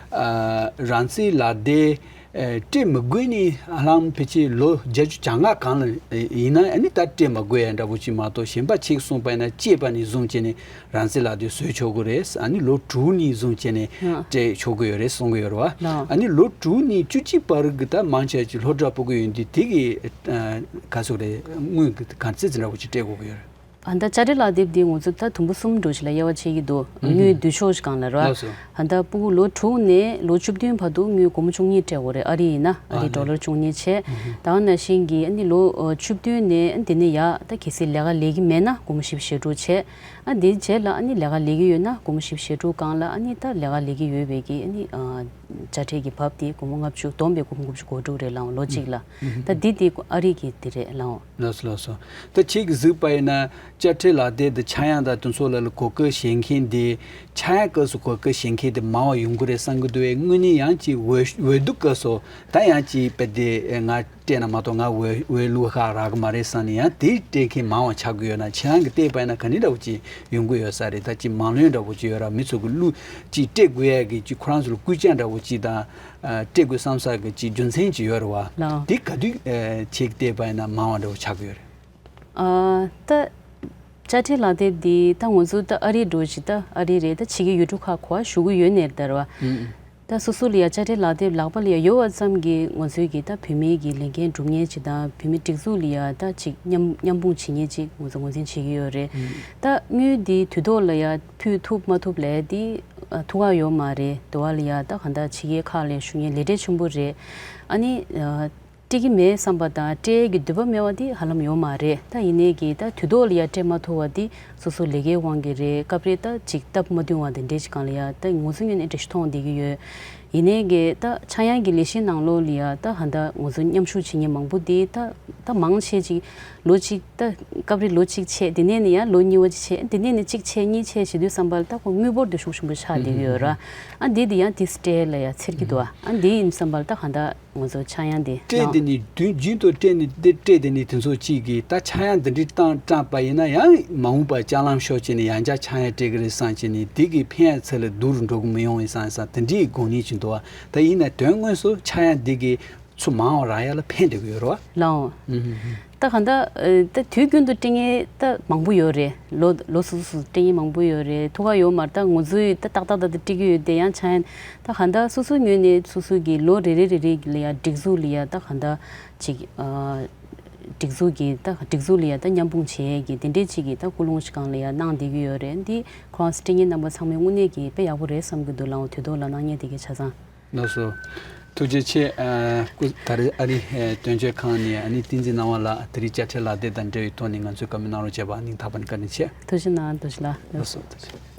ཨ་རང་བཙན་ལག་དེབ་ཨ་སྤྲད་མི་དགོས་ནི་ཧ་ལམ་ཕལ་ཆེར་ལོ་བརྒྱད་ཅུ་གྱ་ལྔ་སྒང་ལ་ཡིན་ན་ཨ་ནི་ད་སྤྲད་མ་དགོས་ཡ་འདྲ་པོ་ཅིག་མ་གཏོགས་གཞན་པ་ཅིག་གསུངས་པ་ཡིན་ན་སྐྱེས་པ་ནས་བཟུང་བྱས་ནས། རང་བཙན་ལག་དེབ་བཟོས་ཆོག་གི་རེད། ཨ་ནི་ལོ་དྲུག་ནས་བཟུང་བྱས་ནས་ཨ། སྤྲད་ཆོག་གི་ཡོད་རེད་གསུང་གི་ཡོད་རེད་བ། ལགས། ཨ་ནི་ལོ་དྲུག་ནས་བཅུ་གཅིག་བར་གྱི་ད་མང་ཆེ་བ་ཅིག་སློབ་གྲྭ་ཕྲུ་གུ་ཡོད་དུས་དེ་གི་ཨ་ག་ཚོད་རེད་དངུལ་གྱི་ག་ཚད་ཙམ་འདྲ་པོ་ཅིག་སྤྲད་དགོས་ཀྱི་ཡོད་རེད། ཨ་ད་དཔྱ་ཁྲལ་ལག་དེབ་འདི་ང་ཚོ་ད་དུམ་བུ་གསུམ་འགྲོ་ཞིག་ལ་དབྱེ་བ་ཕྱེ་གི་འདུག་ཨུ་ཧུ། དངུལ་བསྡུས་ཕྱོགས་ཤིག་སྒང་ལ་རེད་བ། ལགས་སོ། ཨ་ད་ཕྲུ་གུ་ལོ་དྲུག་ནས་ལོ་བཅུ་བདུན་བར་དུ་དངུལ་སྒོར་མོ་བཅུ་གཉིས་སྤྲད་དགོས་རེད། ཨ་རི་ཡིན་ན་ཨ་རི་ཨ་ཌོ་ལར་བཅུ་གཉིས་བྱས། ཨུ་ཧུ། ད་ག་ནང་བཞིན་གྱི་ཨ་ནི་ལོ་ཨ་བཅུ་བདུན་ནས་ཨ་དེ་ནས་ཡར་ད་གལ་སྲིད་ལས་ཀ་ལས་ཀྱི་མེད་ན་སྒོར་མོ་བཞི་བཅུ་ཞེ་དྲུག་བྱས། ཨ་དེའི་རྗེས་ལ་ཨ་ནི་ལས་ཀ་ལས་ཀྱི་ཡོད་ན་སྒོར་མོ་བཞི་བཅུ་ཞེ་དྲུག་སྒང་ལ་ཨ་ནི་ད་ལས་ཀ་ལས་ཀྱི་ཡོད་པའི་གི་ཨ་ནི་ཨ་དཔྱ་ཁྲལ་གྱི་བབ་དེ་སྒོར་མོ་ལྔ་བཅུ་བསྡོམས་པའི་སྒོར་མོ་དགུ་བཅུ་གོ་དྲུག་རེད་ལགས་འོང་ལོ་གཅིག་ལ། ཨུ་ཧུ། ད་འདི་དེ་ཨ་རི་གི་དེ་རེད་ལགས་འོང་། ལགས་སོ་ལགས་སོ། ད་ཁྱེད་ཀྱིས་གཟིགས་པ་ཡིན་ན་ དཔྱ་ཁྲལ་ལག་དེབ་དང་ཆག་ཡང་དང་དེ་ཚོ་ལ་ལ་གོ་སྐབས་བཞེས་མཁན་དེ། ཆག་ཡང་སྐབས་སུ་གོ་སྐབས་བཞེས་མཁན་དེ་མང་བ་ཡོང་གི་རེད་བསམ་གྱི་འདུག་བས། དངོས་གནས་ཡང་ཅིག་འོས་འོས་བསྡུ་སྐབས་སུ་ད་ཡང་ཅིག་དཔེ་དེ་ང་སྤྲད་ན་མ་གཏོགས་ང་འོས་འོས་བླུག་ཧ་རག་གི་མ་རེད་བསམ་ནས་ཡང་དེ་སྤྲད་མཁན་མང་བ་ཆགས་ཀྱི་ཡོད་ན། ཁྱེད་རང་གིས་བལྟས་པ་ཡིན་ན་ག་འདྲ་འདྲ་བོ་ཅིག་ཡོང་གི་ཡོད་ས་རེད། ད་ཅིག་མང་ལོས་འདྲ་བོ་ཅིག་ཡོད་ར། མི་ཚོ་གི་བླུག་ཅིག་སྤྲད་དགོས་ཡ་གི་ཅིག་ཁོ་རང་ཚོ་ལ་སྐུལ་ལྕག་འདྲ་བོ་ཅིག་དང་། ཨ། སྤྲད་དགོས་བསམ་ས་གི་ཅིག་རྒྱུ་མཚན་ཅིག་ཡོད་རེད་བ། ལགས། དེ་ག་དུས་ཨ་ཁྱེད་ཀྱིས་བལྟས་པ་ཡིན་ན་མང་བ་འདྲ་བོ་ཆགས་ཀྱི་ཡོད་རེད། ཨ། ད་དཔྱ་ཁྲལ་ལག་དེབ་འདི་ད་ང་ཚོ་ད་ཨ་རི་འགྲོ་བཞིན། ད་ཨ་རི་རེད། ད་ཕྱི་རྒྱལ་ཡུལ་གྲུ་ཁག་ག་བཞུགས་ཀྱི་ཡོད་ནའི་རེད་ད་ར་བ། ཨུམ། ད་སོ་སོ་ལ་ཡ་དཔྱ་ཁྲལ་ལག་དེབ་ལག་པ་ལ་ཡ་ཡོད་པ་ཙམ་གྱིས་ང་ཚོའི་གི་ད་བོད་མིའི་གི་ལས་འགན་སྒྲུབ་མཁན་ཅིག་དང་། བོད་མིའི་སྒྲིག་འཛུགས་ལ་ཡ་ད་ཅིག་མཉམ་མཉམ་སྤུངས་བྱེད་མཁན་ཅིག་ང་ཚོ་ངོས་འཛིན་བྱེད་ཀྱི་ཡོད་རེད། ཨུམ། ད་དངུལ་འདི་དུས་ཐོག་ལ་ཡ་ཕུལ་ཐུབ་མ་ཐུབ་ལབ་ཡ་འདི་ཨ་ཐུགས་ཁག་ཡོད་མ་རེད། འདི་པར་ལ་ཡ་ད་གང་ལྟར་ཕྱི་རྒྱལ་ཁག་ལ་བཞུགས་མཁན་ལས་བྲེལ་ཆེན་པོ་རེད། ཨ་ནི་ཨ། སྤྲད་ཀྱི་མེད་བསམ་པ་དང་སྤྲད་ཀྱི་འདོད་པ་མེད་པ་དེ་ཧ་ལམ་ཡོད་མ་རེད། ད་ཡིན་ནའི་གི་ད་དུས་ཐོག་ལ་ཡ་སྤྲད་མ་ཐུབ་པ་དེ་སོ་སོ་ལས་ཀའི་དབང་གིས་རེད། སྐབས་རེ་ད་ཅིག་སྟབས་མ་བསྟུན་པ་དེ་འདྲས་ཅིག་སྒང་ལ་ཡ་ད་ང་ཚོ་ངོས་ནས་འགྲེལ་བཤད་གཏོང་བསྡད་ཀྱི་ཡོད། ཡིན་ནའི་གི་ད་ཆག་ཡང་གི་ལས་གཞི་ནང་ལོགས་ལ་ཡ་ད་ཧ་ད་ང་ཚོ་མཉམ་ཞུགས་བྱེད་མཁན་མང་པོ་དེ་ད་ད་མང་ཆེ་ཅིག་ལོ་གཅིག་ད་སྐབས་རེ་ལོ་གཅིག་བྱས། དེ་ནས་ནི་ཡང་ལོ་གཉིས་པ་ཅིག་བྱས། དེ་ནས་ནི་གཅིག་བྱས་གཉིས་བྱས་བྱེད་དུས་ཙམ་པ་ལ་ད་ཁོ་དངུལ་འབོར་དེ་ཤུགས་ཆེན་པོ་ཆགས་བསྡད་ཀྱི་ཡོད་ར། ཨ་འདི་དེ་ཡང་དེ་སྤྲད་ལ་ཡ་འཚེར་གྱི་འདུག་ཨ་འདི་ཡིན་ཙམ་པ་ལ་ད་གང་ལྟར་ང་ཚོ་ཆག་ཡང་དེ་སྤྲད་དེ་ནི་དུས་རྒྱུན་དུ་སྤྲད་ནི་དེ་སྤྲད་དེ་ནི་དེ་ཚོ་གཅིག་གིས་ད་ཆག་ཡང་འདི་འདྲའི་བཏང་སྤྲད་པ་ཡིན་ན་ཡང་མ་འོངས་པར་ལྕགས་ལམ་ཤོར་བྱས་ནས་ཡང་བསྐྱར་ཆག་ཡང་སྤྲད་ཀྱི་རེད་བསམ་བྱས་ནས་དེ་གི་ཕན་ཡ་ཚད་ལ་སྡུག་རུ་འགྲོ་གི་མི་ཡོང་བའི་བསམ་བསམ་དེ་འདྲའི་དགོངས་ཉེས་ཅིག་འདུག་བ། ད་ཡིན་ན་དོན་དངོས་སུ་ཆག་ཡང་འདི་གི་ཚུར་མང་བ་རག་ཡ་ལ་ཕན་བསྡད་ཀྱི་ཡོད་རེད་བ། ལའོ། ཨུ་ཧུ་ཧུ། ད་གང་ལྟར་ཨ་ད་དུས་རྒྱུན་དུ་སྤྲད་མཁན་ད་མང་པོ་ཡོད་རེད། ལོ་ལོ་སོ་སོ་སོ་སྤྲད་མཁན་མང་པོ་ཡོད་རེད། ཐུགས་ཁག་ཡོད་མ་རེད། ད་ང་ཚོས་ད་ཏག་ཏག་ཏག་ཏག་སྤྲད་ཀྱི་ཡོད་དེ་ཡང་ཆག་ཡང་། ད་གང་ལྟར་སོ་སོའི་ངོས་ནས་སོ་སོ་གི་ལོ་རེ་རེ་རེ་རེ་ལ་ཡ་སྒྲིག་འཛུགས་ལ་ཡ་ད་གང་ལྟར་ཅིག་ཨ་སྒྲིག་འཛུགས་ཀྱི་ད་སྒྲིག་འཛུགས་ལ་ཡ་ད་མཉམ་སྤུངས་བྱེད་ཀྱི་དེ་འདྲའི་ཅིག་གི་ད་ཀུན་སློང་ཞིག་སྒང་ལ་ཡ་གནང་བསྡད་ཀྱི་ཡོད་རེད། འདི་ཁོ་རང་སྤྲད་མཁན་རྣམ་པ་ཚང་མས་དངོས་གནས་ཀྱི་དཔེ་ཡག་པོ་རེད་བསམ་གྱི་འདུག་ལའོ། དུས་ཐོག་ལ་གནང་མཁན་དེ་གི་ཆ་ཚང་། ལགས་སོ། ཐུགས་རྗེ་ཆེ། ཨ། སྐུ། ད་རེས་ཨ་རིའི་ཨ་དོན་གཅོད་ཁང་ནས་ཨ་ནི་བསྟན་འཛིན་སྣང་བ་ལགས་དེ་རིང་དཔྱ་ཁྲལ་ལག་དེབ་དང་འབྲེལ་བའི་ཐོག་ནས་ང་ཚོའི་བཀའ་མོལ་གནང་རོགས་བྱས་པ་སྙིང་ཐག་པ་ནས་བཀའ་དྲིན་ཆེ། ཐུགས་རྗེ་གནང་། ཐུགས་རྗེ་ལགས། ལགས་སོ། ཐུགས་རྗེ་ཆེ།